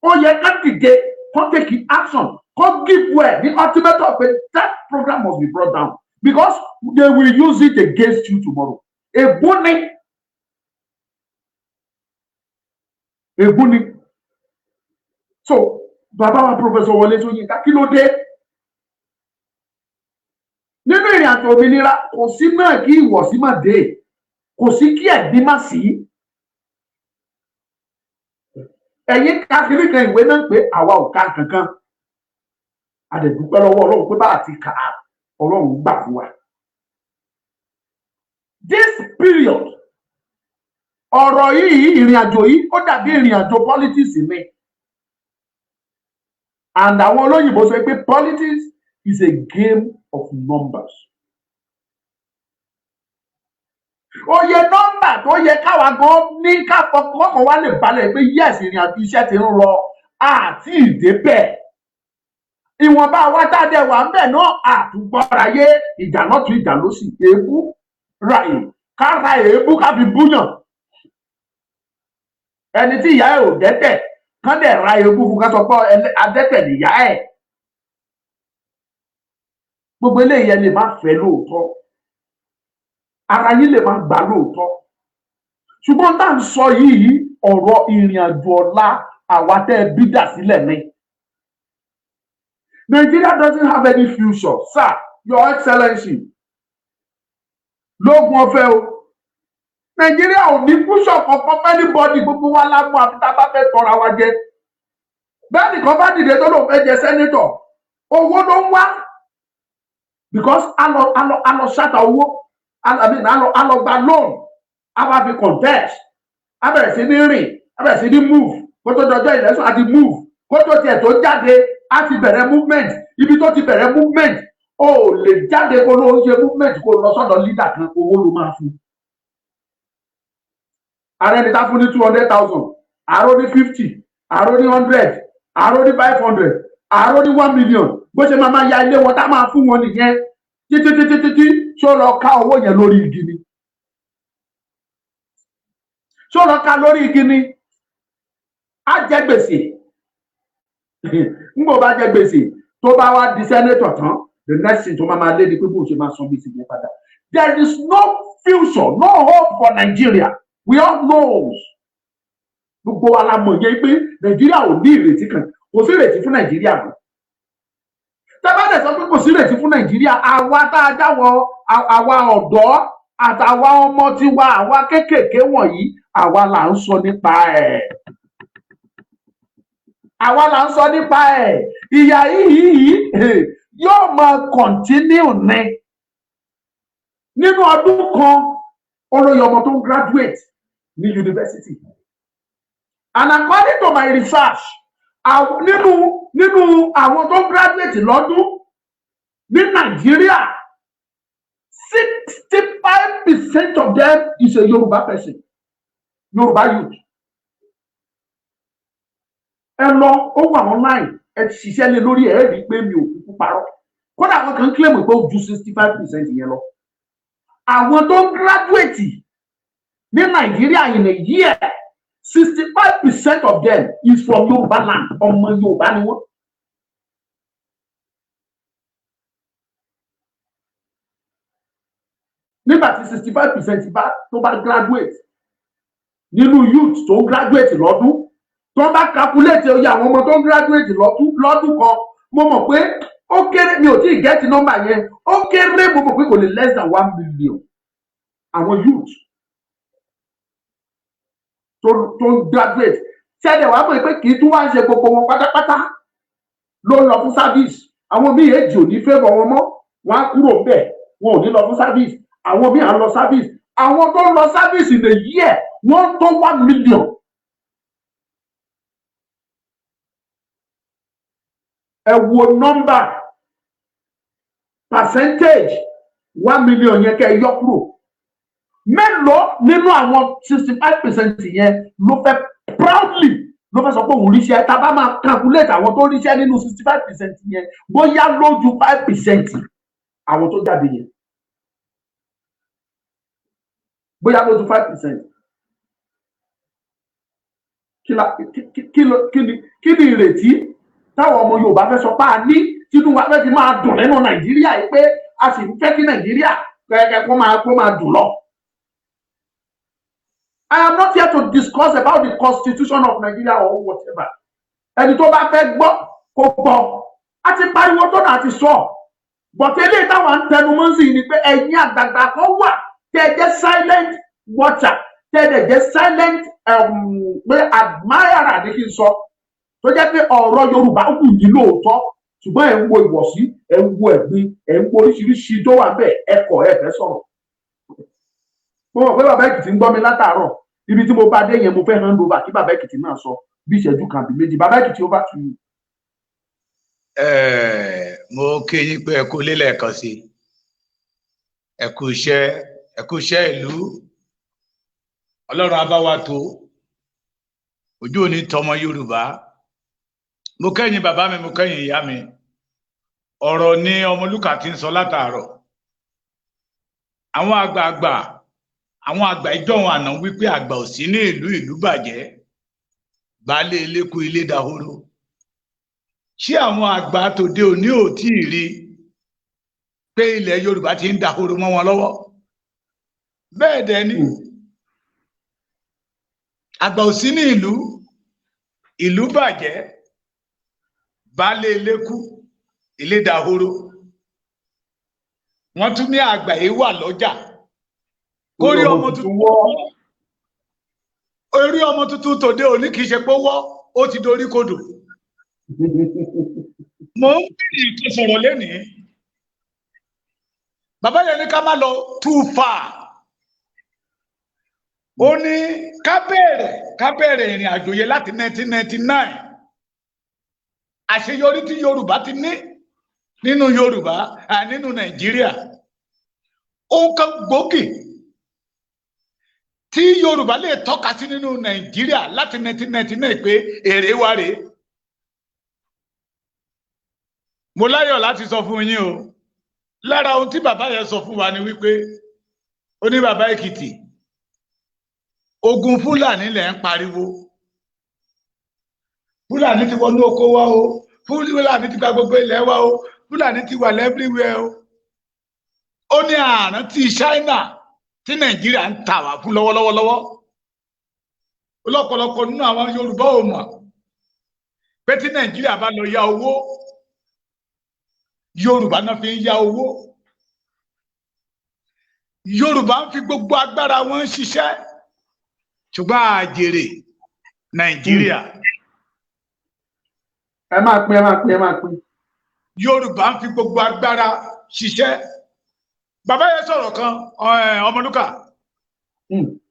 ó yẹ ká dìde, kán take action, kán give way ní ultimatum pé that program must be brought down, because they will use it against you tomorrow. Ègún ni, ègún ni. So bàbá wa, Professor Wọlé Ṣóyínká, kí ló dé nínú ìrìn àjò òmìnira? Kò sí náà kí ìwọ̀sí má dé, kò sí kí ẹ̀gbin má sí. Ẹ̀yin ká kiri kan ìwé náà pé àwa ò ká kankan. A dẹ̀ dúpẹ́ lọ́wọ́ Ọlọ́run pé bá a ti kà á, Ọlọ́run gbà fún wa. This period, ọ̀rọ̀ yìí, ìrìn àjò yìí, ó dàbí ìrìn àjò politics ni, and àwọn olóyìnbó sọ pé politics is a game of numbers. Oye nọ́mbà tó yẹ káwa gan ní ká fọkàn wá lè balẹ̀ pé yes, ìrìn àjò iṣẹ́ ti ń lọ àti ìdébẹ̀. Ìwọ̀nba wa tá a dẹ̀ wà ń bẹ̀ náà, àtúgbọ́ra yé, ìjà náà tún ìjà ló sì èébú ra ká ra èébú ká fi búyàn. Ẹni tí ìyá ẹ̀ ò dẹ́tẹ̀, kán dẹ̀ ra èébú fún, ká sọ pé adẹ́tẹ̀ nìyá ẹ̀. Gbogbo eléyìí, ẹ lè má fẹ́ lóòótọ́, ara yín lè má gbà lóòótọ́, ṣùgbọ́n tá à ń sọ yìí, ọ̀rọ̀ ìrìn àjò ọ̀la àwa tẹ́ ẹ bí dà sílẹ̀ ni. Nigeria doesn't have any future, sir, Your Excellency. Lóògùn ọ̀fẹ́ o, Nàìjíríà ò ní future kankan. Anybody, gbogbo wa la mú, àfi tá a bá fẹ́ tọra wa jẹ. Bẹ́ẹ̀ nìkan bá dìde tó lóun fẹ́ jẹ senator, owó ló ń wá, because a lọ ṣáta owó, I mean, a lọ gba loan, a bá fi contest, a bẹ̀rẹ̀ sí ní rìn, a bẹ̀rẹ̀ sí ní move. Kó tó dọjọ́ election, a ti move. Kó tó tiẹ̀ tó jáde, a ti bẹ̀rẹ̀ movement. Ibi tó ti bẹ̀rẹ̀ movement, o ò lè jáde kó ló ń ṣe movement, kó lọ sọ́dọ̀ leader kan, owó ló máa fún. Ààrẹ ni tá fún ní 200,000, àárò ní 50, àárò ní 100, àárò ní 500, àárò ní 1 million. Bó ṣe máa máa ya ilé wọn tá máa fún wọn nìyẹn títí títí títí. Ṣó lọ ká owó yẹn lórí igi ni? Ṣó lọ ká lórí igi ni? Á jẹ gbèsè. Ńgbò bá jẹ gbèsè, tó bá wá di senator tán, the next thing tó máa máa lé ni pé bó ṣe máa san gbèsè yẹn padà. There is no future, no hope for Nigeria. We all know, gbogbo wa la mọ̀ yẹn pé Nàìjíríà ò ní ìrètí kan, kò sí ìrètí fún Nàìjíríà mọ́. Tẹ́ bá dẹ̀ sọ pé kò sí ìrètí fún Nàìjíríà, àwa tá a jáwọ́, àwa ọ̀dọ́, Àtàwa ọmọ tiwa, àwa kéékèèké wọ̀nyí, àwa là ń sọ nípa ẹ̀, àwa là ń sọ nípa ẹ̀. Ìyà yìí yóò máa continue ní nínú ọdún kan. Olóyè ọmọ tó ń graduate ní university, and according to my research, nínú àwọn tó ń graduate lọ́dún ní Nàìjíríà, 65% of them is a Yorùbá person, Yorùbá youth. Ẹ lọ, ó wà online, ẹ ṣiṣẹ́ lé lórí ẹ, rí i pé mi ò kúkú parọ́. Kódà àwọn kan claim pé ó ju 65% yẹn lọ. Àwọn tó ń graduate ní Nàìjíríà in a year, 65% of them is from Yorùbá land. Ọmọ Yorùbá ni wọ́n. Nígbà tí 65% bá tó bá graduate nínú youth tó ń graduate lọ́dún, tó bá calculate oye àwọn ọmọ tó ń graduate lọ́dún kan, mo mọ̀ pé ó kéré, mi ò tí ì get number yẹn, ó kéré, mo mọ̀ pé kò lè less than 1 million àwọn youth tó ń graduate. Ṣẹlẹ̀ wàá mọ̀ pé kì í tún wá ń ṣe gbogbo wọn pátápátá ló ń lọ fún service. Àwọn míì, èjì ò ní favour wọn mọ́, wọn á kúrò ńbẹ̀, wọn ò ní lọ fún service. Àwọn míì á lọ service. Àwọn tó ń lọ service in a year, wọ́n tó 1 million. Ẹ wo number, percentage 1 million yẹn, kẹ́ ẹ yọ kúrò, mélòó nínú àwọn 65% yẹn ló fẹ́ proudly, ló fẹ́ sọ pé òun ríṣẹ́? Tá a bá máa calculate àwọn tó ríṣẹ́ nínú 65% yẹn, bóyá lójú 5% àwọn tó jáde yẹn, bóyá lójú 5%. Kí la kí kí kí ni kí ni ìrètí táwọn ọmọ Yorùbá fẹ́ sọ pé a ní, tínú wa fẹ́ fi máa dùn nínú Nàìjíríà yìí, pé a sì ń fẹ́ kí Nàìjíríà kẹ́kẹ́ kó máa dùn lọ? I am not here to discuss about the constitution of Nigeria or whatever. Ẹni tó bá fẹ́ gbọ́ kó gbọ́. A ti pariwo tó náà ti sọ. But eléyìí táwọn ń tẹnu mọ́ sí ni pé ẹ̀yin àgbààgbà kan wà tẹ́ ẹ jẹ́ silent watcher, tẹ́ ẹ dẹ̀ jẹ́ silent pé admirer ní kí n sọ, tó jẹ́ pé ọ̀rọ̀ Yorùbá wù yín lóòótọ́, ṣùgbọ́n ẹ̀ ń wo ìwọ̀sí, ẹ̀ ń wo ẹ̀gbin, ẹ̀ ń wo oríṣiríṣi tó wà bẹ́ẹ̀, ẹ kọ̀, ẹ fẹ́ sọ̀rọ̀. Mo mọ̀ pé bàbá Èkìtì ń gbọ́ mi látàárọ̀. Ibi tí mo bá dé yẹn, mo fẹ́ hand over kí bàbá Èkìtì náà sọ bí ìṣẹ́jú kan àbí méjì. Bàbá Èkìtì, over to you. Mo kí yín pé ẹ kú lélẹ̀ kan sí, ẹ kú iṣẹ́, ẹ kú iṣẹ́ ìlú. Ọlọ́run á bá wa tó ojú òní tọmọ Yorùbá. Mo kẹ́yìn bàbá mi, mo kẹ́yìn ìyá mi. Ọ̀rọ̀ ni Ọmọlúkà ti ń sọ látàárọ̀. Àwọn àgbààgbà, àwọn àgbà ìjọ̀hún àná wípé àgbà ò sí ní ìlú, ìlú bàjẹ́, baálé ilé kú, ilé dahoro. Ṣé àwọn àgbà tòde òní ò tí ì rí pé ilẹ̀ Yorùbá ti ń dahoro mọ́ wọn lọ́wọ́? Bẹ́ẹ̀ dẹ̀ ni, àgbà ò sí ní ìlú, ìlú bàjẹ́, baálé ilé kú, ilé dahoro. Wọ́n tún ní àgbà yìí wà lọ́jà kórí ọmọ tuntun wọ́. Orí ọmọ tuntun tòde òní kì í ṣe pé wọ́, ó ti dorí kodò. Mo ń bìrì tó sọ̀rọ̀ lénìí. Bàbá yẹn ní ká má lọ too far. Ó ní ká bẹ̀rẹ̀ ìrìn àjò yẹn láti 1999. Àṣeyọrí tí Yorùbá ti ní nínú Yorùbá, nínú Nàìjíríà, ohun kan gbòógì tí Yorùbá lè tọ́ka sí nínú Nàìjíríà láti 1999 pé èrè wa rèé. Mo láyọ̀ láti sọ fún yín o, lára ohun tí bàbá yẹn sọ fún wa ni wípé ó ní, bàbá Èkìtì, ogun Fúlàní lẹ̀ ń pariwo, Fúlàní ti wọnú oko wa o, Fúlàní ti gba gbogbo ilẹ̀ wa o, Fúlàní ti wà everywhere o. Ó ní àrùn tí China tí Nàìjíríà ń tà wá fún lọ́wọ́lọ́wọ́ lọ́pọ̀lọpọ̀ nínú àwọn Yorùbá ò mọ̀ pé tí Nàìjíríà bá lọ yá owó, Yorùbá náà fi ń yá owó. Yorùbá ń fi gbogbo agbára wọn ṣiṣẹ́, ṣùgbọ́n àjèrè Nàìjíríà. Ẹ máa pín, ẹ máa pín, ẹ máa pín. Yorùbá ń fi gbogbo agbára ṣiṣẹ́. Bàbá yẹn sọ̀rọ̀ kan, Ọmọlúkà,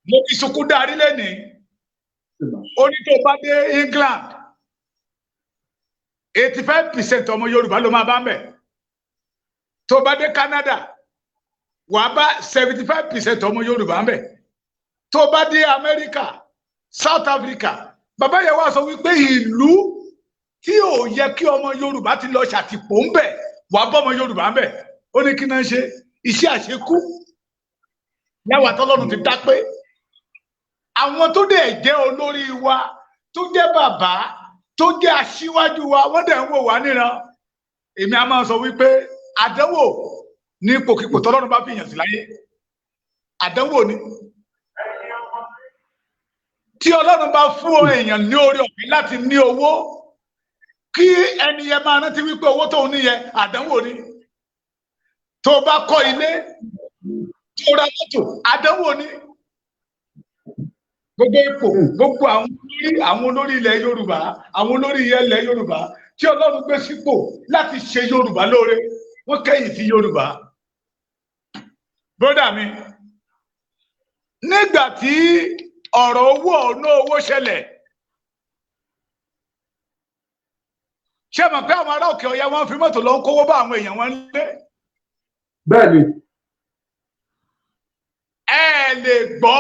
mo ti sunkún darí lẹ́nìí. Ó ní tó bá dé England, 85% ọmọ Yorùbá ló máa bá ń bẹ̀. Tó bá dé Canada, wàá bá 75% ọmọ Yorùbá ń bẹ̀. Tó bá dé Amẹ́ríkà, South Africa. Bàbá yẹn wá sọ wípé ìlú tí ò yẹ kí ọmọ Yorùbá ti lọ ṣàtìpó ń bẹ̀, wàá bọ́ ọmọ Yorùbá ń bẹ̀. Ó ní kí náà ṣe iṣẹ́ àṣekú láwa tọ́lọ́run ti dá pé àwọn tó dẹ̀ jẹ́ olórí wa, tó jẹ́ bàbá, tó jẹ́ aṣíwájú wa, wọ́n dẹ̀ ń wò wá níran. Èmi a máa sọ wípé àdánwò ní ipòkípò tọ́lọ́run bá fi yàn sí láyé, àdánwò ni. Tí Ọlọ́run bá fún èèyàn ní orí ọ̀fẹ́ láti ní owó, kí ẹni yẹn máa rántí wípé owó tóun ní yẹn, àdánwò ni. Tó bá kọ́ ilé, tó ra mọ́tò, àdánwò ni. Gbogbo ipò, gbogbo àwọn olórí ilẹ̀ Yorùbá, àwọn olórí ilẹ̀ Yorùbá tí Ọlọ́run gbé sípò láti ṣe Yorùbá lóore, wọ́n kẹ́yìn sí Yorùbá. Bródà mi, nígbà tí ọ̀rọ̀ owó ọ̀nà owó ṣẹlẹ̀, ṣé mọ̀ pé àwọn ará òkè ọ̀yà, wọn fi mọ́tò lọ ń kówó bá àwọn èèyàn wọn lé? Bẹ́ẹ̀ni. Ẹ lè gbọ́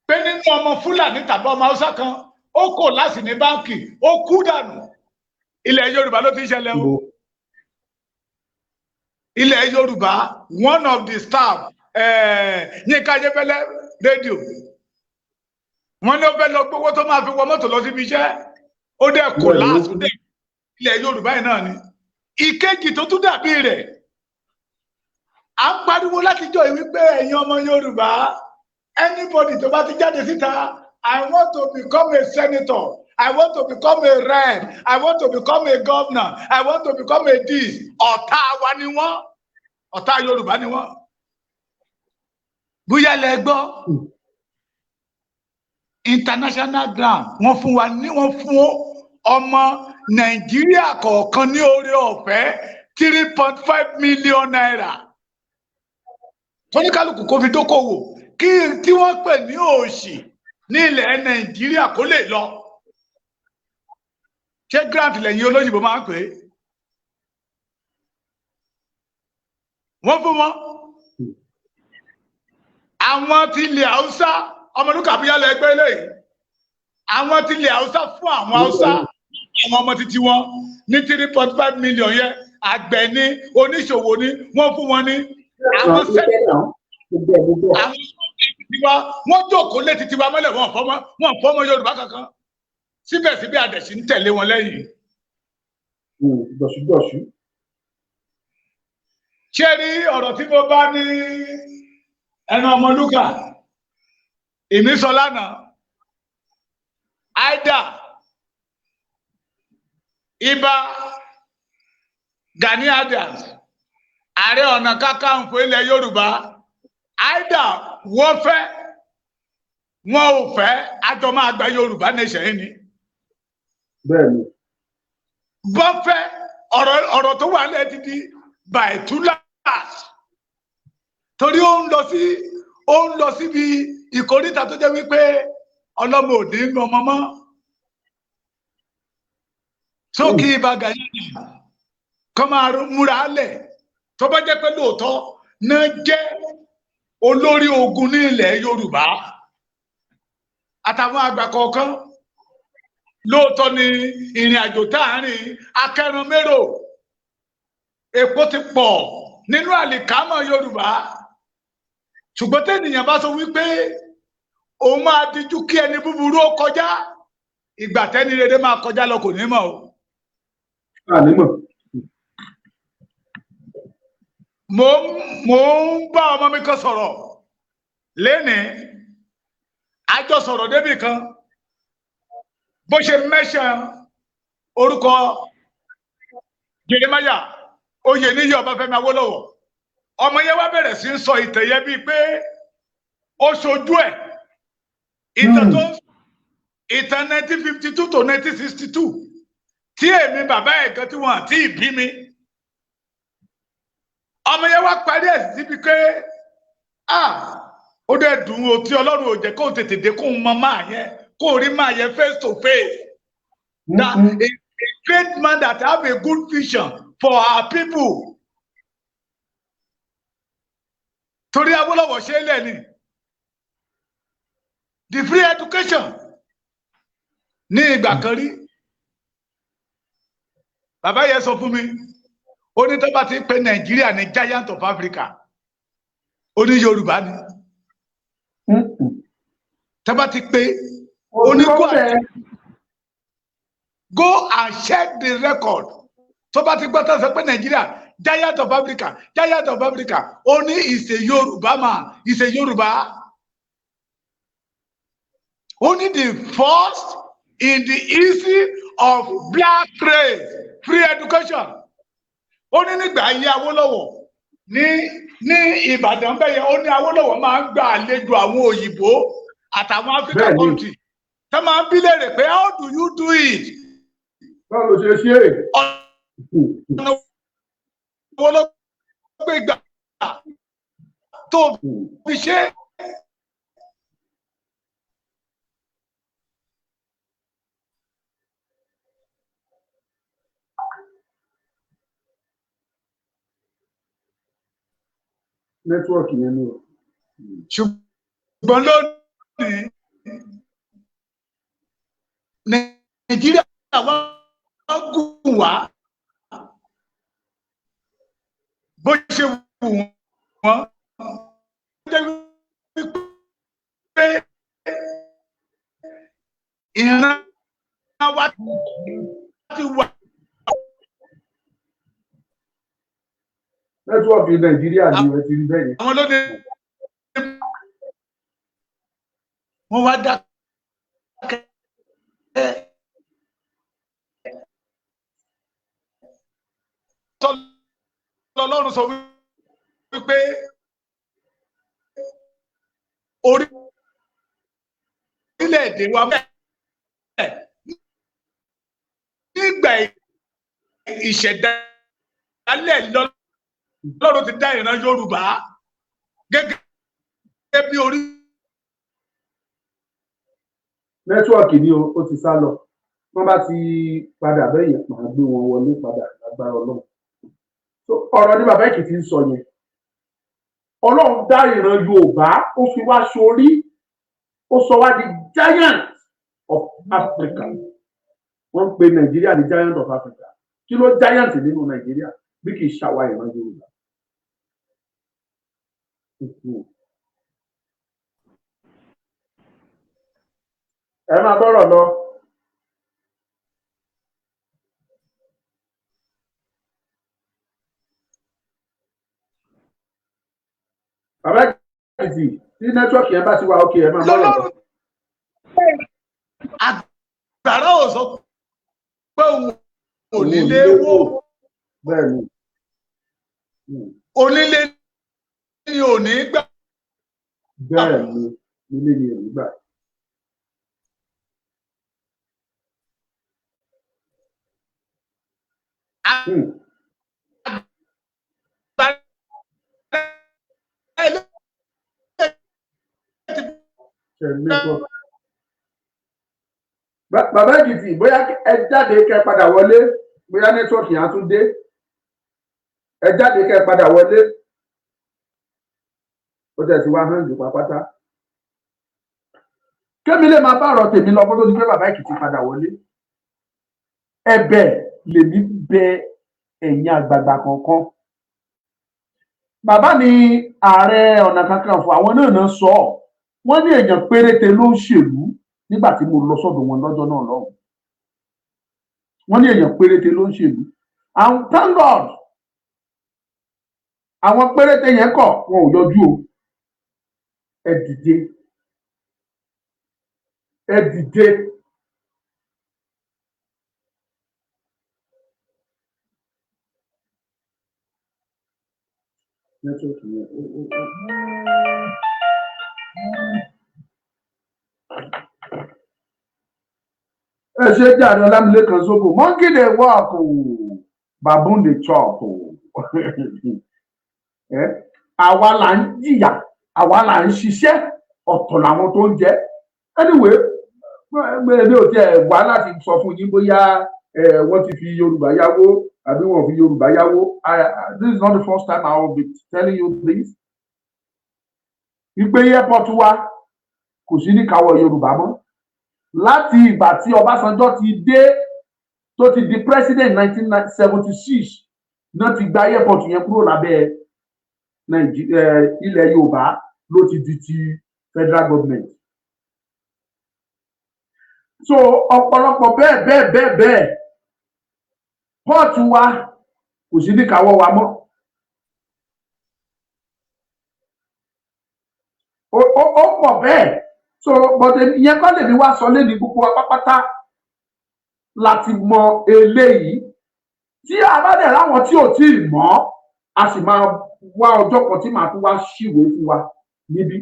pé nínú ọmọ Fúlàní tàbí ọmọ Haúsá kan, ó kò láti ní báǹkì, ó kú dànù. Ilẹ̀ Yorùbá ló ti ń ṣẹlẹ̀ o. Ilẹ̀ Yorùbá, one of the staff Yínká Ayéfẹ́lẹ́ rédíò, wọ́n ní ó fẹ́ lọ gbowó tó máa fi wọ mọ́tò lọ síbi iṣẹ́, ó dẹ̀ kò láàsì dẹ̀. Ilẹ̀ Yorùbá yìí náà ni. Ìkejì tó tún dàbí rẹ̀, à ń pariwo látijọ́ yìí wípé ẹ̀yin ọmọ Yorùbá, anybody tó bá ti jáde síta, "I want to become a senator, I want to become a rep, I want to become a governor, I want to become a this," ọ̀tá wa ni wọ́n, ọ̀tá Yorùbá ni wọ́n. Bóyá lẹ gbọ́, international grant, wọ́n fún wa ní, wọ́n fún ọmọ Nàìjíríà kọ̀ọ̀kan ní oore ọ̀fẹ́ ₦3.5 million, kóníkálukú kó fi dókòwò, kí tí wọ́n pè ní òṣì ní ilẹ̀ Nàìjíríà kó lè lọ. Ṣé grant lẹ́yìn olóyìnbó máa ń pè é? Wọ́n fún wọn. Àwọn tí ilẹ̀ Haúsá, ọmọdúnkà bíyà lọ ẹgbẹ́ eléyìí, àwọn tí ilẹ̀ Haúsá fún àwọn Haúsá, àwọn ọmọ títí wọn ní 3.5 million yẹn, àgbẹ̀ ní, oníṣòwò ní, wọ́n fún wọn ní. Àwọn sẹ́yìn, àwọn tiwa, wọ́n jókòó létí tiwa mọ́lẹ̀, wọ́n fọmọ Yorùbá kankan. Síbẹ̀síbẹ̀, àdẹ̀sí ń tẹ̀lé wọn lẹ́yìn. Dọ̀sùdọ̀sù. Ṣé rí ọ̀rọ̀ tí mo bá ní ẹnu Ọmọlúkà èmi sọ lánàá, aida Ìbà Gani Adams, Ààrẹ Ọ̀nà Kakanfò ilẹ̀ Yorùbá, aida wọ́n fẹ́, wọn ò fẹ́, àjọ máa gba Yorùbá nation yìí ni. Bẹ́ẹ̀ni. Bọ́n fẹ́, ọ̀rọ̀ tó wà lẹ́ẹ̀ ti di by túláàs, torí ó ń lọ síbi ìkóríta tó jẹ́ wípé ọlọ́mọ òde ń ọmọ mọ́ sókè. Ìbà Gani kọ́ máa múra lẹ̀, tó bá jẹ́ pé lóòótọ́ náà jẹ́ olórí ogun ní ilẹ̀ Yorùbá àtàwọn àgbà kọ̀ọ̀kan, lóòótọ́ ni ìrìn àjò táàrin akẹran mérò, èpo ti pọ̀ nínú àlìkámọ̀ Yorùbá. Ṣùgbọ́n tẹ́nìyàn bá sọ wípé òun máa dijú kí ẹni búburú ó kọjá, ìgbà tẹ́ni rere máa kọjá lọ, kò ní mọ̀ o. Ànímọ̀. Mo ń bá ọmọ mi kan sọ̀rọ̀ lénìí, a jọ sọ̀rọ̀ débì kan, bó ṣe mẹ́sàn orúkọ Jeremiah Oyèníyì Ọbáfẹ́mi Awólọ́wọ̀. Ọmọ yẹn wá bẹ̀rẹ̀ sí ń sọ ìtàn yẹn bíi pé ó ṣojú ẹ̀. Ìtàn tó ń ìtàn 1952 to 1962, tí èmi bàbá ẹ̀ gan tí wọ́n àti ìbí mi. Ọmọ yẹn wá parí ẹ̀ síbi pé, ah, ó dẹ̀ dùn ó tí Ọlọ́run ò jẹ́ kó tètè dé, kóun mọ máa yẹn, kó rí máa yẹn face to face, that a great man that have a good vision for our people. Torí Awólọ́wọ̀ ṣe é lẹ̀ ni the free education ní ìgbà kan rí. Bàbá yẹn sọ fún mi, ó ní tó bá ti ń pe Nàìjíríà ní giant of Africa, ó ní Yorùbá ni. Tó bá ti pe, ó ní go and check the record. Tó bá ti gbọ́ tó sọ pé Nàìjíríà giant of Africa, giant of Africa, ó ní is a Yorùbá man, is a Yorùbá. Ó ní the first in the history of black race, free education. Ó ní nígbà ayé Awólọ́wọ̀ ní Ìbàdàn bẹ́yẹn, ó ní Awólọ́wọ̀ máa ń gba àlejò àwọn òyìnbó àtàwọn African country tó máa ń bí léèrè pé, "How do you do it?" Báwo ló ṣe ṣe é? Ọ̀nà wo ló gbé gbà tó fi ṣe é? Network yẹn ni o. Ṣùgbọ́n lónìí, Nàìjíríà wá gùn wá bó ṣe wù wọ́n, jẹ́ wípé ìran wa ti wà. Network Nàìjíríà ni ẹ ti rí bẹ́ẹ̀ yẹn. Àwọn lóde wọ́n wá dákẹ́. Tọ́lọ́run sọ wípé orílẹ̀-èdè wa bẹ́ẹ̀ nígbà ìṣẹ̀dálẹ̀ lọ́lọ́run ti dá ìran Yorùbá gẹ́gẹ́ bí orí. Network ni o, ó ti sá lọ. Wọ́n bá ti padà bẹ́ẹ̀ yẹn, màá gbé wọn wọlé padà lágbára Ọlọ́run. So ọ̀rọ̀ ní bàbá Èkìtì ń sọ yẹn, Ọlọ́run dá ìran Yorùbá, ó fi wá sórí, ó sọ wá di giant of Africa. Wọ́n ń pe Nàìjíríà ní giant of Africa. Kí ló giant nínú Nàìjíríà bí kì í ṣàwa ìran Yorùbá? Ẹ máa bọ́rọ̀ lọ. Bàbá Èkìtì, tí network yẹn bá ti wà ókè, ẹ máa bọ́rọ̀ lọ. Àgbàrá ò sọ pé òun ò nílé wò. Bẹ́ẹ̀ni. Onílé ni ò ní gbà. Bẹ́ẹ̀ni, nílé ni ò ní gbà. Àgbàrá ilé Ṣe network. Bàbá Èkìtì, bóyá ẹ jáde kẹ́ padà wọlé, bóyá network yẹn á tún dé. Ẹ jáde kẹ́ padà wọlé. Ó tẹ̀ sí wá hàn jù pápátá. Kémi lè máa bá ọ̀rọ̀ tèmi lọ kó tó di pé bàbá Èkìtì padà wọlé. Ẹ̀bẹ̀ lèmi bẹ ẹ̀yin àgbààgbà kọ̀ọ̀kan. Bàbá mi Ààrẹ Ọ̀nà Kakanfò, àwọn náà náà sọ ọ́. Wọ́n ní èèyàn péréte ló ń ṣèlú nígbà tí mo lọ sọ́dọ̀ wọn lọ́jọ́ náà lọ́hùn. Wọ́n ní èèyàn péréte ló ń ṣèlú. And thank God, àwọn péréte yẹn kọ̀, wọn ò yọjú o. Ẹ dìde, ẹ dìde. Network. Ẹ ṣe jàre, Ọlámilékan Sóbò. Monkey dey work o, baboon dey chop o. Àwa là ń jìyà, àwa là ń ṣiṣẹ́, ọ̀tọ̀ làwọn tó ń jẹ. Anyway, èmi ò tiẹ̀ wá láti sọ fún yín bóyá wọ́n ti fi Yorùbá yáwó àbí wọ́n fi Yorùbá yáwó. This is not the first time I will be telling you this, wípé airport wa kò sí níkàáwọ́ Yorùbá mọ́ láti ìgbà tí Ọbásanjọ́ ti dé, tó ti di president 1976 náà ti gba airport yẹn kúrò lábẹ́ ilẹ̀ Yorùbá, ló ti di ti federal government. So ọ̀pọ̀lọpọ̀ bẹ́ẹ̀ bẹ́ẹ̀ bẹ́ẹ̀ bẹ́ẹ̀, port wa kò sí níkàáwọ́ wa mọ́. Ó pọ̀ bẹ́ẹ̀. So, but ìyẹn kọ́ lèmi wá sọ lẹ́ni. Gbogbo wa pápátá láti mọ eléyìí. Tí a bá dẹ̀ ráwọn tí ò tí ì mọ̀, a sì máa wá ọjọ́ kan tí màá tún wá ṣíwèé fún wa níbí.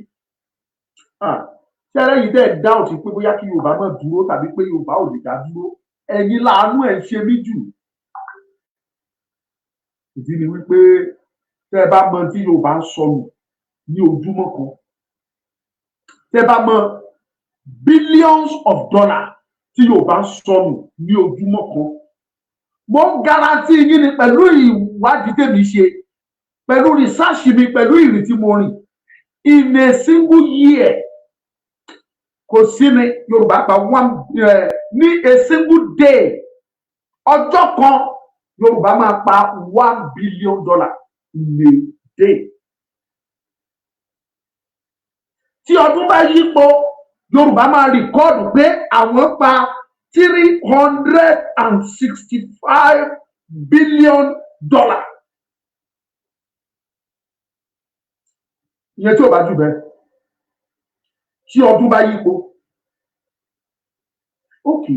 Ṣẹ́rẹ́ yìí dẹ̀ doubt pé bóyá kí Yorùbá má dúró tàbí pé Yorùbá ò lè dá dúró, ẹ̀yin láàánú ẹ̀ ń ṣe mí jù. Ìdí ni wípé tẹ́ ẹ bá mọ tí Yorùbá ń sọnù ní ojúmọ́ kan, tẹ́ ẹ bá mọ billions of dollars tí Yorùbá ń sọnù ní ojúmọ́ kan, mo ń guarantee yín ni, pẹ̀lú ìwádìí tèmi ṣe, pẹ̀lú research mi, pẹ̀lú ìrìn tí mo rìn, in a single year, kò sí ni Yorùbá pa one ní a single day, ọjọ́ kan, Yorùbá máa pa $1 billion in a day. Tí ọdún bá yípo, Yorùbá máa record pé àwọn pa $365 billion. Ìyẹn tí ò bá jù bẹ́ẹ̀, tí ọdún bá yípo. Ókè,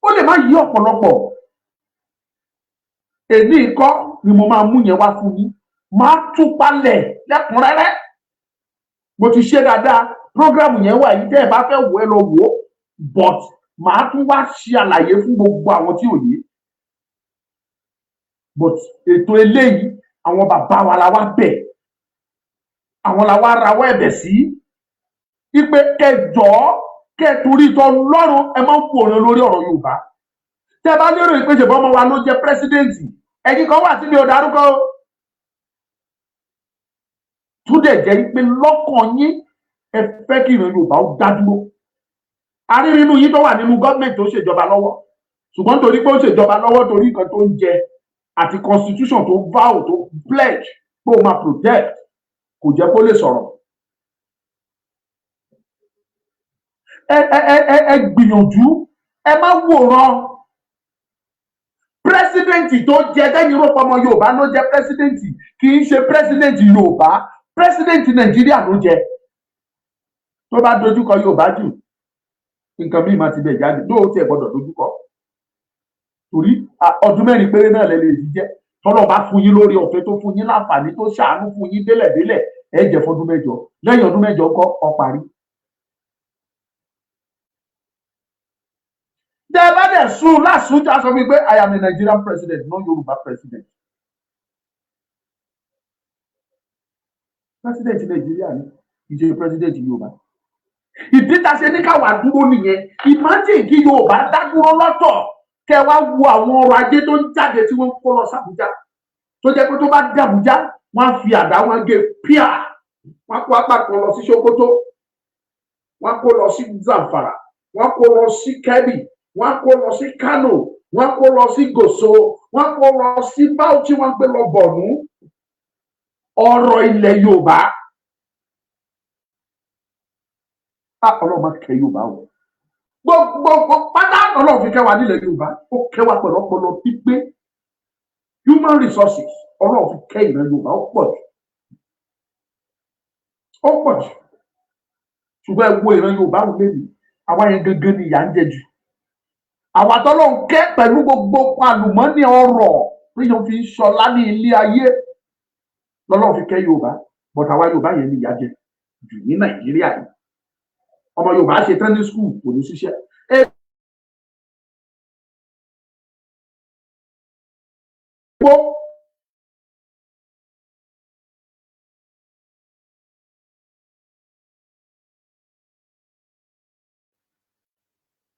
ó lè má yí ọ̀pọ̀lọpọ̀. Èmi kọ́ ni mo máa mú yẹn wá fún yín, máa tú palẹ̀ lẹ́kùnrẹ́rẹ́. Mo ti ṣe dáadáa, program yẹn wà yìí. Tẹ́ ẹ bá fẹ́ wò, ẹ lọ wò ó, but màá tún wá ṣe àlàyé fún gbogbo àwọn tí ò yé. But ètò eléyìí, àwọn bàbá wa la wá bẹ̀, àwọn la wá rawọ́ ẹ̀bẹ̀ sí ipe kẹjọ kẹ torí tọ lọ́rùn. Ẹ máa ń wòran lórí ọ̀rọ̀ Yorùbá. Tẹ́ bá lérò ìpèsè bọ́mọ wa ló jẹ́ president, ẹ̀yin kan wà tí mi ò dárúkọ o, tún dẹ̀ jẹ́ pé lọ́kàn yín, ẹ fẹ́ kí ìran Yorùbá ó dá dúró. Arírínú yín tó wà nínú gọ́ọ̀mẹ̀ntì tó ṣèjọba lọ́wọ́, ṣùgbọ́n torí pé ó ṣèjọba lọ́wọ́, torí nǹkan tó ń jẹ àti constitution tó vow, tó pledge pé ó máa protect, kò jẹ́ kó lè sọ̀rọ̀. Ẹ gbìyànjú, ẹ má wòran. President tó jẹ tẹ́yìn rò pé ọmọ Yorùbá ló jẹ president, kì í ṣe president Yorùbá, president Nàìjíríà ló jẹ. Tó bá dojúkọ Yorùbá jù, nǹkan míì máa ti bẹ̀ jáde. Lóò tiẹ̀ gbọ́dọ̀ dojúkọ, torí ọdún 4 péré náà lẹ lè fi jẹ́. Tọ́lọ́ bá fún yín lórí ọ̀fẹ́, tó fún yín láǹfààní, tó ṣàánú fún yín délẹ̀délẹ̀, ẹ jẹ́ fọdún 8. Lẹ́yìn ọdún 8 kọ́ ọ parí. Tẹ́ ẹ bá dẹ̀ sùn lásùn, tí a sọ fún mi pé I am a Nigerian president, not Yorùbá president. President Nàìjíríà ni, kì í ṣe president Yorùbá. Ìdí tá a ṣe ní káwa dúró nìyẹn. Imagine kí Yorùbá dá dúró lọ́tọ̀, kẹ́ wá wo àwọn ọrọ̀ ajé tó ń jáde tí wọ́n ń kó lọ sàbújá, tó jẹ́ pé tó bá dé Àbújá, wọ́n á fi àdá wọn gé píà, wọ́n á kó apá kan lọ sí Sokoto, wọ́n á kó lọ sí Zamfara, wọ́n á kó lọ sí Kebbi, wọ́n á kó lọ sí Kano, wọ́n á kó lọ sí Gòso, wọ́n á kó lọ sí Bauchi, wọ́n á gbé lọ Borno. Ọrọ̀ ilẹ̀ Yorùbá, á Ọlọ́run máa kẹ́ Yorùbá o. Gbogbo pátá Ọlọ́run fi kẹ́ wa nílẹ̀ Yorùbá. Ó kẹ́ wa pẹ̀lú ọpọlọ pípé, human resources. Ọlọ́run fi kẹ́ ìran Yorùbá, ó pọ̀ jù, ó pọ̀ jù. Ṣùgbọ́n ẹ wo ìran Yorùbá wò lé mi, àwa yẹn gangan ni ìyà ń jẹ jù. Àwa tọ́lọ́run kẹ́ pẹ̀lú gbogbo àlùmọ́nì ọrọ̀ téèyàn fi ń ṣọlá ní ilé ayé lọ́lọ́run fi kẹ́ Yorùbá, but àwa Yorùbá yẹn ni ìyà jẹ jù ní Nàìjíríà yìí. Ọmọ Yorùbá ṣe tán ní school, kò ní ṣiṣẹ́.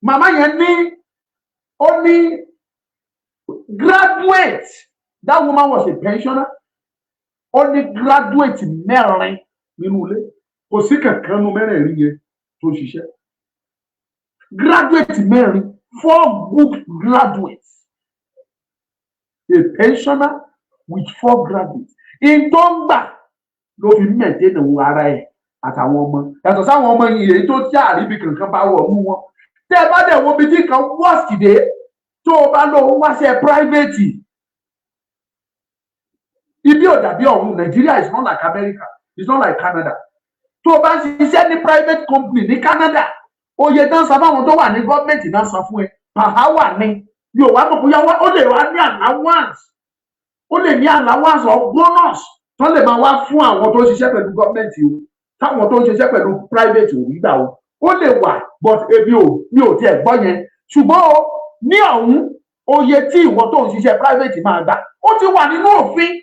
Màmá yẹn ní ó ní graduate. That woman was a pensioner. Ó ní graduate mẹ́rin nínú ilé. Kò sí kankan nínú mẹ́rẹ̀ẹ̀rin yẹn tó ṣiṣẹ́. Graduate mẹ́rin, four good graduates, a pensioner with four graduates. In tó ń gbà ló fi maintain òun ara ẹ̀ àtàwọn ọmọ, yàtọ̀ sáwọn ọmọ yìí, èyí tó tí àríbi kankan bá wọ̀ mú wọn. Tẹ́ ẹ bá dẹ̀ wo ibi tí kan worst dé, tó o bá lọ wáṣẹ́ private, ibi ò dàbí ọ̀hún. Nigeria is not like America, it's not like Canada. Tó o bá ń ṣiṣẹ́ ní private company ní Canada, oye tán san fáwọn tó wà ní gọ́ọ̀mẹ̀ntì náà san fún ẹ per hour ni. Yóò wá mọ̀ bóyá ó lè wá ní allowance, ó lè ní allowance or bonus tó lè máa wá fún àwọn tó ń ṣiṣẹ́ pẹ̀lú gọ́ọ̀mẹ̀ntì o, táwọn tó ń ṣiṣẹ́ pẹ̀lú private ò rí gbà o. Ó lè wà, but ebi ò, mi ò tiẹ̀ gbọ́ yẹn. Ṣùgbọ́n o ní ọ̀hún, oye tí ìwọ tó ń ṣiṣẹ́ private máa gbà, ó ti wà nínú òfin.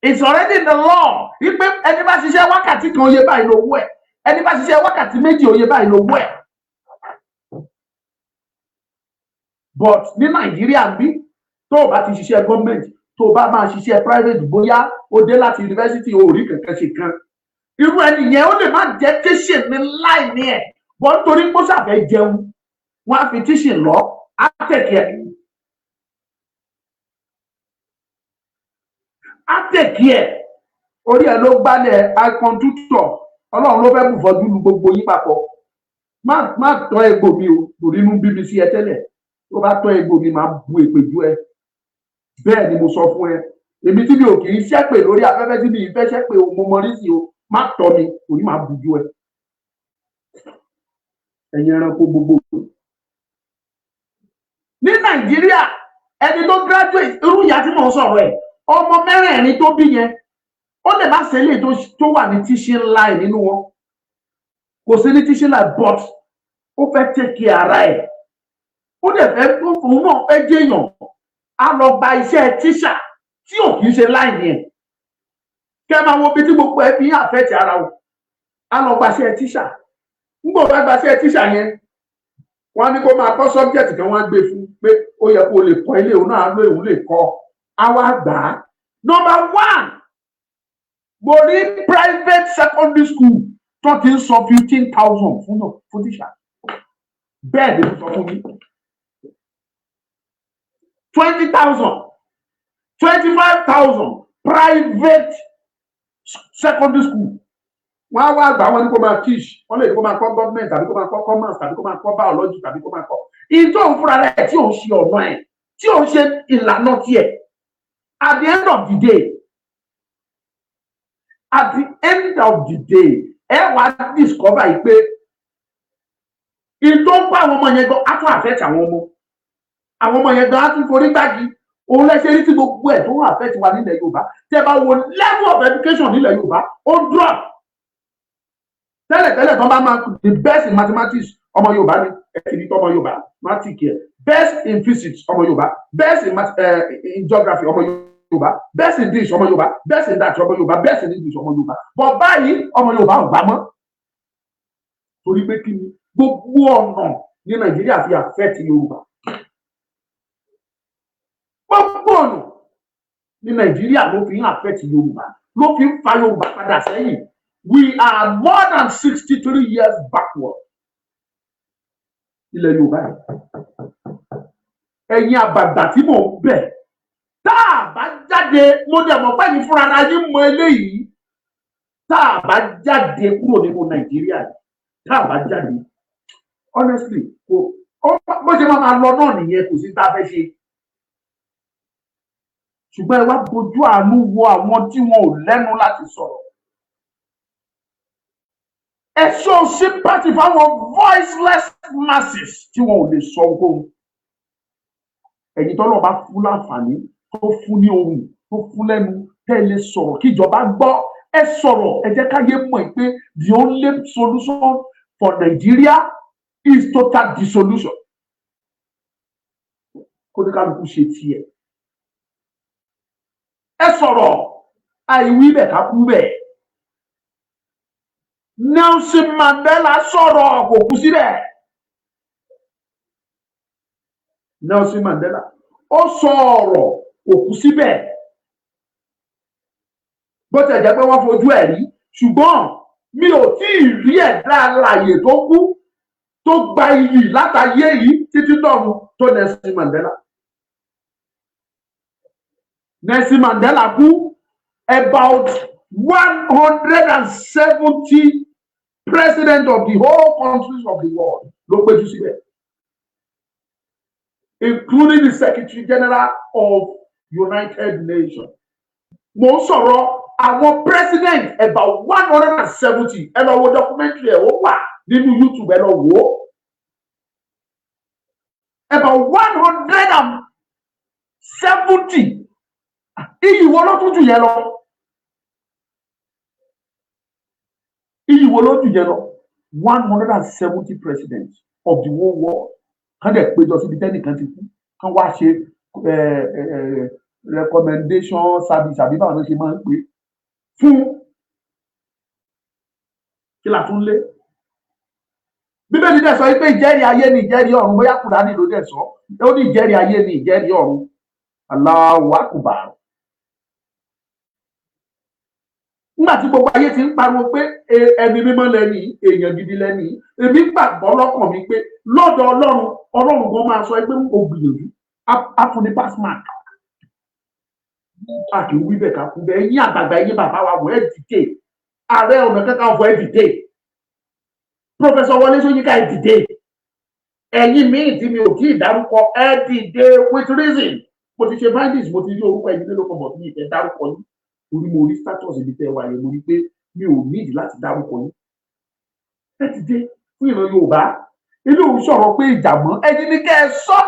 It's already in the law wípé ẹni bá ṣiṣẹ́ wákàtí kan, oye báyìí lówó ẹ̀. Ẹni bá ṣiṣẹ́ wákàtí 2, oye báyìí lówó ẹ̀. But ní Nàìjíríà ń bí, tó o bá ti ṣiṣẹ́ gọ́ọ̀mẹ̀ntì, tó o bá máa ṣiṣẹ́ private, bóyá o dé láti yunifásitì, o ò rí kankan ṣe kan, irú ẹni yẹn, ó lè má jẹ́ teaching ní line ẹ̀ bọ́, nítorí pé ó ṣàfẹ́ jẹun, wọ́n á fi teaching lọ, á take ẹ̀, á take ẹ̀. Orí ẹ̀ ló gbálẹ̀ icon tutor. Ọlọ́run ló fẹ́ bùfọ́jú lu gbogbo yín papọ̀. Má tọ́ egbò mi o, torí inú bí mi sí ẹ tẹ́lẹ̀. Tó bá tọ́ egbò mi, máa bu èpè ju ẹ. Bẹ́ẹ̀ ni mo sọ fún ẹ. Èmi tí mi ò kì í ṣépè lórí afẹ́fẹ́, tí mi ì fẹ́ ṣépè o, mo mọ rísì o. Má tọ́ mi, torí máa bu ju ẹ. Ẹ̀yin ẹranko gbogbo ní Nàìjíríà, ẹni tó graduate, irú ìyá tí mò ń sọ̀rọ̀ ẹ̀, ọmọ mẹ́rẹ̀ẹ̀rin tó bí yẹn, ó lè má ṣe eléyìí tó wà ní teaching line nínú wọn. Kò sí ní teaching line, but ó fẹ́ take care ara ẹ̀, ó dẹ̀ fẹ́, òun náà fẹ́ jẹ́yàn, á lọ gba iṣẹ́ tíṣà tí ò kì í ṣe line yẹn. Kẹ́ máa wo bí tí gbogbo ẹ fi ń affect ara o. Á lọ gba iṣẹ́ tíṣà. Ńgbò bá gba iṣẹ́ tíṣà yẹn, wọ́n á ní kó máa kọ́ subject kan. Wọ́n á gbé fún pé ó yẹ kó lè kọ́ ilé òun náà, ló òun lè kọ́, á wá gbà á. Number one, mo rí private secondary school tó ti ń sọ 15,000 fún náà fún tíṣà. Bẹ́ẹ̀ ni mo sọ fún yín, 20,000, 25,000, private secondary school. Wọ́n á wá gbà, wọ́n ní kó máa teach. Wọ́n lè ní kó máa kọ́ government, tàbí kó máa kọ́ commerce, tàbí kó máa kọ́ biology, tàbí kó máa kọ́ ìtò òun fúnra rẹ̀ tí òun ṣe ọ̀nà ẹ̀, tí òun ṣe ìlànà tiẹ̀. At the end of the day, at the end of the day, ẹ wá discover yìí pé ìtò ń kọ́ àwọn ọmọ yẹn gan á tún affect àwọn ọmọ yẹn gan, á tún forí gbági. Òun lẹ́sẹ̀ rí tí gbogbo ẹ̀ tó ń affect wa nílẹ̀ Yorùbá. Tẹ́ bá wo level of education nílẹ̀ Yorùbá, ó drop. Tẹ́lẹ̀tẹ́lẹ̀, tó bá máa the best in mathematics, ọmọ Yorùbá ni. Ẹ ti ní tọmọ Yorùbá mathematics yẹ best in physics, ọmọ Yorùbá best in geography, ọmọ Yorùbá best in this, ọmọ Yorùbá best in that, ọmọ Yorùbá best in English, ọmọ Yorùbá. But báyìí, ọmọ Yorùbá ò gbà mọ́. Torí pé kí ni? Gbogbo ọ̀nà ní Nàìjíríà fi affect Yorùbá. Gbogbo ọ̀nà ní Nàìjíríà ló fi ń affect Yorùbá, ló fi ń fa Yorùbá padà sẹ́yìn. We are more than 63 years backward. Ilẹ̀ Yorùbá yìí, ẹ̀yin àgbààgbà tí mò ń bẹ̀, tá a bá jáde, mo dẹ̀ mọ̀ pé ẹ̀yin fúnra ara yín mọ eléyìí, tá a bá jáde kúrò nínú Nàìjíríà yìí, tá a bá jáde, honestly, kò bó ṣe máa máa lọ náà nìyẹn. Kò sí tá a fẹ́ ṣe. Ṣùgbọ́n ẹ wá bójú àánú wo àwọn tí wọn ò lẹ́nu láti sọ̀rọ̀. Ẹ show sympathy fáwọn voiceless masses tí wọn ò lè sọ ohunkóhun. Ẹ̀yin tọ́lọ́ bá fún láǹfààní, tó fún ní ohùn, tó fún lẹ́nu, tẹ́ ẹ lè sọ̀rọ̀ kíjọba gbọ́, ẹ sọ̀rọ̀. Ẹ jẹ́ káyé mọ̀ pé the only solution for Nigeria is total dissolution. Kó ní kálukú ṣe tiẹ̀. Ẹ sọ̀rọ̀, àìwí bẹ̀ ká kú bẹ̀. Nelson Mandela sọ̀rọ̀, kò kú síbẹ̀. Nelson Mandela ó sọ ọ̀rọ̀, kò kú síbẹ̀. Bó tiẹ̀ jẹ́ pé wọ́n fojú ẹ̀ rí, ṣùgbọ́n mi ò tí ì rí ẹ̀dá alààyè tó kú tó gba iyì látàyé yìí títí dọ̀run tó Nelson Mandela. Nelson Mandela kú, about 170 president of the whole countries of the world ló péjú síbẹ̀, including the Secretary General of United Nations. Mo ń sọ̀rọ̀ àwọn president about 170. Ẹ lọ wo documentary ẹ̀, ó wà nínú YouTube, ẹ lọ wò ó. About 170. Iyì wo ló tún jù yẹn lọ? Iyì wo ló jù yẹn lọ? 170 presidents of the whole world kán dẹ̀ péjọ síbi tẹ́nìkan ti kú, kán wá ṣe recommendation service, àbí báwọn ló ṣe máa ń pè fún. Kí la tún lé? Bíbélì dẹ̀ sọ pé ìjẹ́rìí ayé ni ìjẹ́rìí ọ̀run. Bóyá Kùránì ló dẹ̀ sọ, ó ní ìjẹ́rìí ayé ni ìjẹ́rìí ọ̀run. Allahu Akbar. Nígbà tí gbogbo ayé ti ń pariwo pé ẹni mímọ́ lẹ́ni, èèyàn gidi lẹ́ni, èmi gbàgbọ́ lọ́kàn mi pé lọ́dọ̀ Ọlọ́run, Ọlọ́run gan máa sọ pé ó gbìyànjú, á fún ní pass mark. A kì í wí bẹ́ẹ̀ ká kú bẹ́ẹ̀. Ẹ̀yin àgbààgbà, ẹ̀yin bàbá wa wọ̀, ẹ́ dìde. Ààrẹ Ọ̀nà Kakanfò, ẹ́ dìde. Professor Wọlé Ṣóyínká, ẹ́ dìde. Ẹ̀yin míì tí mi ò tí ì dárúkọ, ẹ́ dìde with reason. Mo ti ṣe findings, mo ti rí orúkọ ẹ̀yin mélòó kan bọ̀ tí mi ì fẹ́ dárúkọ yín, torí mo rí status ibi tẹ́ wà yẹn, mo rí pé mi ò nídìí láti dárúkọ yín. Ẹ dìde fún ìran Yorùbá. Ilé òun sọ̀rọ̀ pé ìjà mọ́ ẹ̀yin ni kẹ́ ẹ sọ,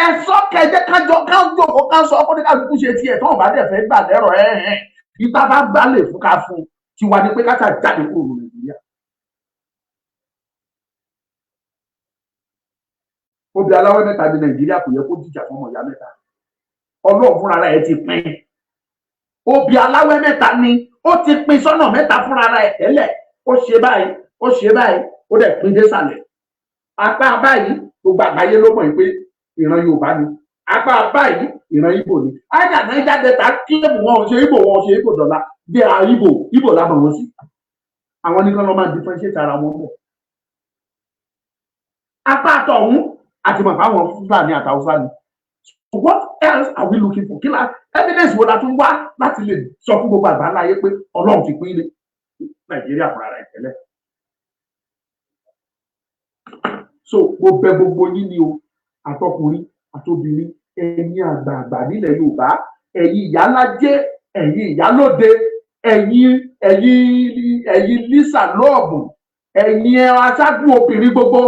ẹ sọ kẹjẹ kájọ kájọ kó ká sọ kó ní kálukú ṣe tiẹ̀. Tó bá dẹ̀ fẹ́ gbà lẹ́rọ̀ ẹ̀ ẹ̀ ìta bá gbá lè fún ká fún tiwa ni pé ká ṣáà jáde kúrò ní Nàìjíríà. Obì aláwẹ̀ mẹ́ta ní Nàìjíríà, kò yẹ kó dìjà fún ọmọ ìyá mẹ́ta. Ọlọ́run fúnra rẹ̀ ti pín. Obì aláwẹ̀ mẹ́ta ni, ó ti pín sọ́nà mẹ́ta fúnra rẹ̀ tẹ́lẹ̀. Ó ṣe báyìí, ó ṣe báyìí, ó dẹ̀ pín désàlẹ̀. Apá báyìí, gbogbo àgbáyé ló mọ̀ pé ìran Yorùbá ni. Apá báyìí, ìran Ìgbò ni. Ájà Niger Delta claim, wọn ò ṣe Ìgbò, wọn ò ṣe Ìgbò dọ̀la, bí a Ìgbò, Ìgbò la mọ̀ wọ́n sí. Àwọn nìkan ló máa differentiate ara wọn bẹ̀. Apá àtọ̀hún àti mọ̀ fáwọn Fúlàní àtàwùsá ni. What else are we looking for? Kí la evidence wo la tún wá láti lè sọ fún gbogbo àgbáńlá ayé pé Ọlọ́run ti pín ní Nàìjíríà fúnra rẹ̀ tẹ́lẹ̀? So mo bẹ̀ gbogbo yín ni o, àtọkùnrin àtobìnrin, ẹ̀yin àgbààgbà nílẹ̀ Yorùbá, ẹ̀yin ìyálájé, ẹ̀yin ìyálóde, ẹ̀yin lisa lóògùn, ẹ̀yin aṣáájú obìnrin gbogbo,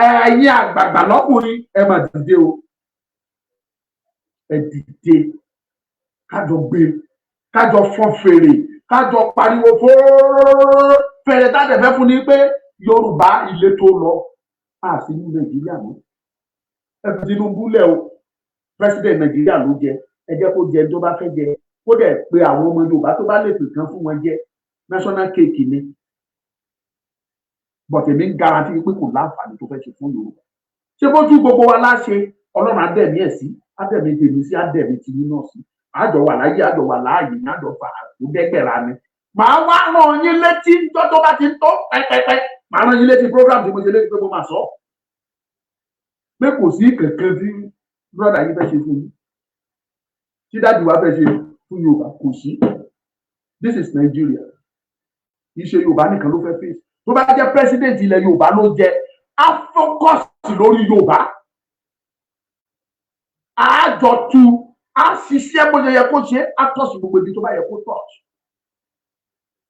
ẹ̀yin àgbààgbà lọ́kùnrin, ẹ mà dìde o. Ẹ dìde, kájọ gbé, kájọ fọ́n fèrè, kájọ pariwo fóóróó. Fèrè tá a dẹ̀ fẹ́ fún ni pé Yorùbá ilé tó lọ á sí ní Nàìjíríà mọ́. Ẹ fi Tinubu lẹ̀ o. President Nàìjíríà ló jẹ, ẹ jẹ́ kó jẹ tó bá fẹ́ jẹ, kó dẹ̀ pé àwọn ọmọ Yorùbá tó bá lè pè kán fún wọn jẹ. National cake ni, but èmi ń guarantee pé kò láǹfààní tó fẹ́ ṣe fún Yorùbá. Ṣé bójú gbogbo wa láṣẹ? Ọlọ́run á dẹ̀mí ẹ̀ sí, á dẹ̀mí tèmi sí, á dẹ̀mí tiyín náà sí. Àjọ wà láyé, àjọ wà láàyè ní àjọ fà àkúdẹ́gbẹ̀rà ni. Màá wá rán yín létí tó bá ti ń tó pẹ́pẹ́pẹ́. Màá rán yín létí program tí mo ṣe létí pé mo máa sọ pé kò sí kankan tí brother yín fẹ́ ṣe fún yín, tí daddy wa fẹ́ ṣe fún Yorùbá, kò sí. This is Nigeria. Kì í ṣe Yorùbá nìkan ló fẹ́ face. Tó bá jẹ́ president ilẹ̀ Yorùbá ló jẹ, á focus lórí Yorùbá, àjọ tu, á ṣiṣẹ́ bó ṣe yẹ kó ṣe, á tọ̀sí gbogbo ibi tó bá yẹ kó tọ̀sí.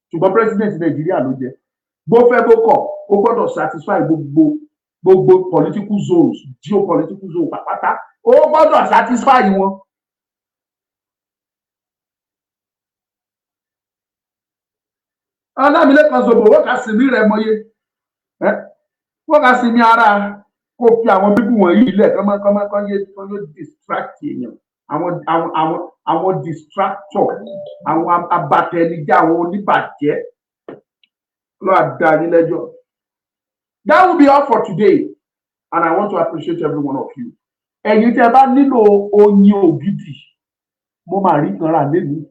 Ṣùgbọ́n president Nàìjíríà ló jẹ, bó fẹ́ bó kọ̀, ó gbọ́dọ̀ satisfy gbogbo political zones, geopolitical zones pàpàtà, ó gbọ́dọ̀ satisfy wọn. Ọlámilékan Sòbò, wọ́n kà sí mi rẹ̀ mọ́yé, wọ́n kà sí mi ara kó fi àwọn bíbù wọ̀nyí lẹ̀, kọ́mọ́ kọ́ yé kọ́ yé distract èèyàn. Àwọn distractor, àwọn abatẹnijẹ́, àwọn oníbàjẹ́. Lọ́wọ́ àdá yín lẹ́jọ́. That will be all for today, and I want to appreciate every one of you. Ẹ̀yin tí ẹ bá nílò oyin ògidì, mo máa rí kan rà lẹ́nu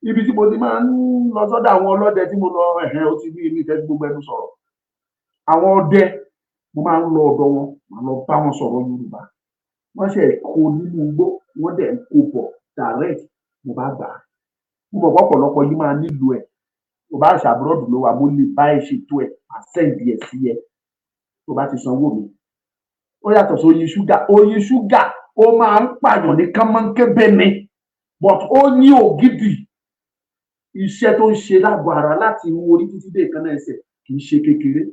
ibi tí mo ti máa ń lọ sọ́dọ̀ àwọn ọlọ́dẹ tí mo lọ. Ẹ̀hẹ́n, ó ti ní ilé ìtẹ́jú gbogbo ẹnu sọ̀rọ̀. Àwọn ọdẹ, mo máa ń lọ ọ̀dọ̀ wọn, màá lọ bá wọn sọ̀rọ̀ Yorùbá. Wọ́n ṣe kó nínú igbó, wọ́n dẹ̀ ń kó bọ̀ direct. Mo bá gbà á, mo mọ̀ pọ̀pọ̀lọpọ̀ yìí máa nílò ẹ̀. Tó bá ṣe abroad ló wà, mo lè bá ẹ ṣètò ẹ̀, máa send ẹ̀ sí ẹ tó bá ti sanwó mi. Ó yàtọ̀ sí oyin ṣúgà. Oyin ṣúgà, ó máa ń pààyàn ní kánmọ́nkébé ni, but oyin ògidì, iṣẹ́ tó ń ṣe lágọ̀ọ́ ara láti inú orí títí dé ìkànnà ẹsẹ̀ kì í ṣe kékeré.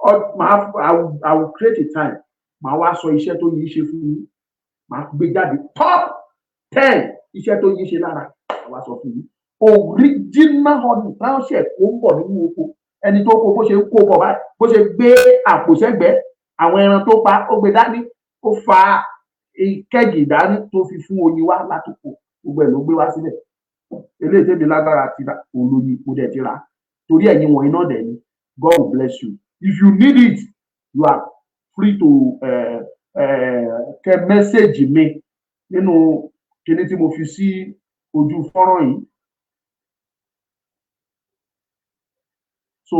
I will create a time, màá wá sọ iṣẹ́ tó yín ṣe fún yín, màá gbé jáde, top 10 iṣẹ́ tó yín ṣe lára, màá wá sọ fún yín. Original honey táwọn ṣe kó ń bọ̀ nínú oko, ẹni tó kó, bó ṣe ń kó bọ̀ báyìí, bó ṣe gbé àpò sẹ́gbẹ̀ẹ́, àwọn ẹran tó pa, ó gbé dání, ó fa keg dání tó fi fún oyin wá látòkò, gbogbo ẹ̀ ló gbé wá síbẹ̀. Eléyìí tẹ́mi lágbára ti rà, òun ló ní mo dẹ̀ ti rà torí ẹ̀yin wọ̀nyí náà dẹ̀ ni. God will bless you. If you need it, you are free to kẹ message mi nínú kíní tí mo fi sí ojú fọ́nrán yìí. So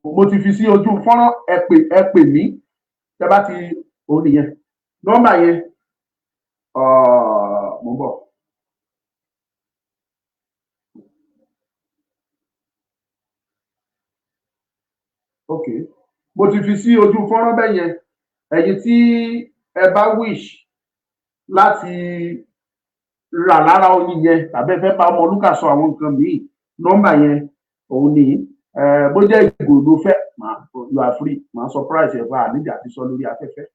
mo ti fi sí ojú fọ́nrán, ẹ pè mí tẹ́ bá ti òun nìyẹn, nọ́mbà yẹn, mo ń bọ̀. Ok, mo ti fi sí ojú fọ́nrán bẹ́ẹ̀ yẹn. Ẹ̀yin tí ẹ bá wish láti rà lára oyin yẹn, tàbí ẹ fẹ́ bá Ọmọlúkà sọ àwọn nǹkan míì, nọ́mbà yẹn òun ni. Bó jẹ́ ìgò ló fẹ́, you are free, màá sọ price ẹ̀ fún àníjà àti sọ lórí afẹ́fẹ́.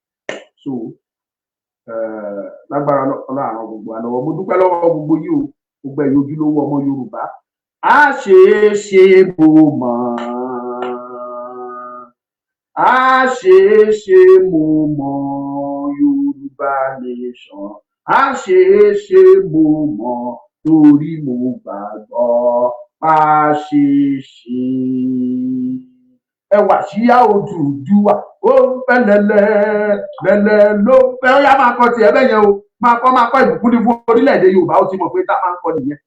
So lágbára Ọlọ́run, àwọn gbogbo àlọ́wọ́, mo dúpẹ́ lọ́wọ́ gbogbo yìí o, gbogbo ẹ̀yin ojúlówó ọmọ Yorùbá. Á ṣe é ṣe, mo mọ̀, á ṣe é ṣe, mo mọ̀, Yorùbá nation á ṣe é ṣe, mo mọ̀, torí mo gbàgbọ́ á ṣe é ṣe. Ẹwà síyá Odùduwà, ó ń fẹ́ lẹ́lẹ́ lẹ́lẹ́ ló ń fẹ́. Ó yá, máa kọ tiẹ̀ bẹ́ẹ̀ yẹn o, máa kọ́, máa kọ́. Ìbùkún ní fún orílẹ̀-èdè Yorùbá. Ó ti mọ̀ pé tá a máa ń kọ nìyẹn.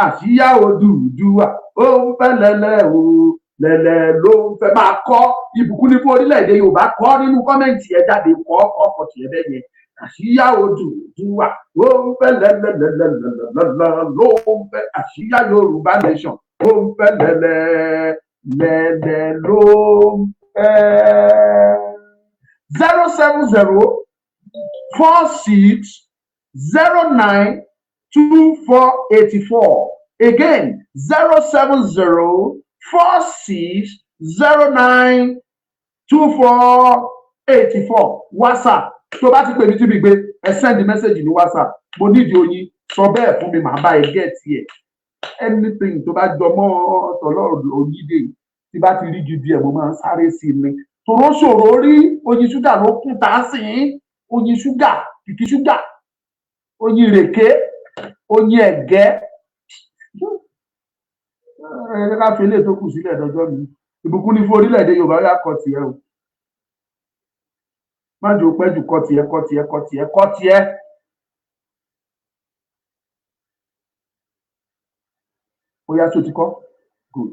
Àsíá Odùduwà, ó ń fẹ́ lẹ́lẹ́ o, lẹ́lẹ́ ló ń fẹ́. Máa kọ́ ìbùkún ní fún orílẹ̀-èdè Yorùbá, kọ́ nínú comment ẹ jáde, kọ́ kọ́ kọ́ tiẹ̀ bẹ́ẹ̀ yẹn. Àsíá Odùduwà, ó ń fẹ́ lẹ́lẹ́lẹ́lẹ́lẹ́lẹ́ ló ń fẹ́. Àsíá Yorùbá nation, ó ń fẹ́ lẹ́lẹ́ lẹ́lẹ́ ló ń fẹ́. 07046092484. Again, 07046092484. WhatsApp, tó bá ti pè mí tí mi gbé, ẹ send message ní WhatsApp. Mo nídìí oyin, sọ bẹ́ẹ̀ fún mi, màá bá ẹ get ẹ̀. Anything tó bá jọ mọ́ ọ̀tọ̀lọ́rọ̀ onídè, tí bá ti rí gidi ẹ̀, mo máa ń sáré sí i ni. Tòró ṣòro rí oyin ṣúgà ló kún tá a sì ń oyin ṣúgà, kìkì ṣúgà, oyin ìrèké, oyin ẹ̀gẹ́. Ẹ ká fi eléyìí tó kù sílẹ̀ dọjọ́ mi. Ìbùkún ní fún orílẹ̀-èdè Yorùbá. Yá, kọ tiẹ̀ o, má jò pẹ́ jù. Kọ tiẹ̀, kọ tiẹ̀, kọ tiẹ̀, kọ tiẹ̀. Ó yá, tó ti kọ́, good.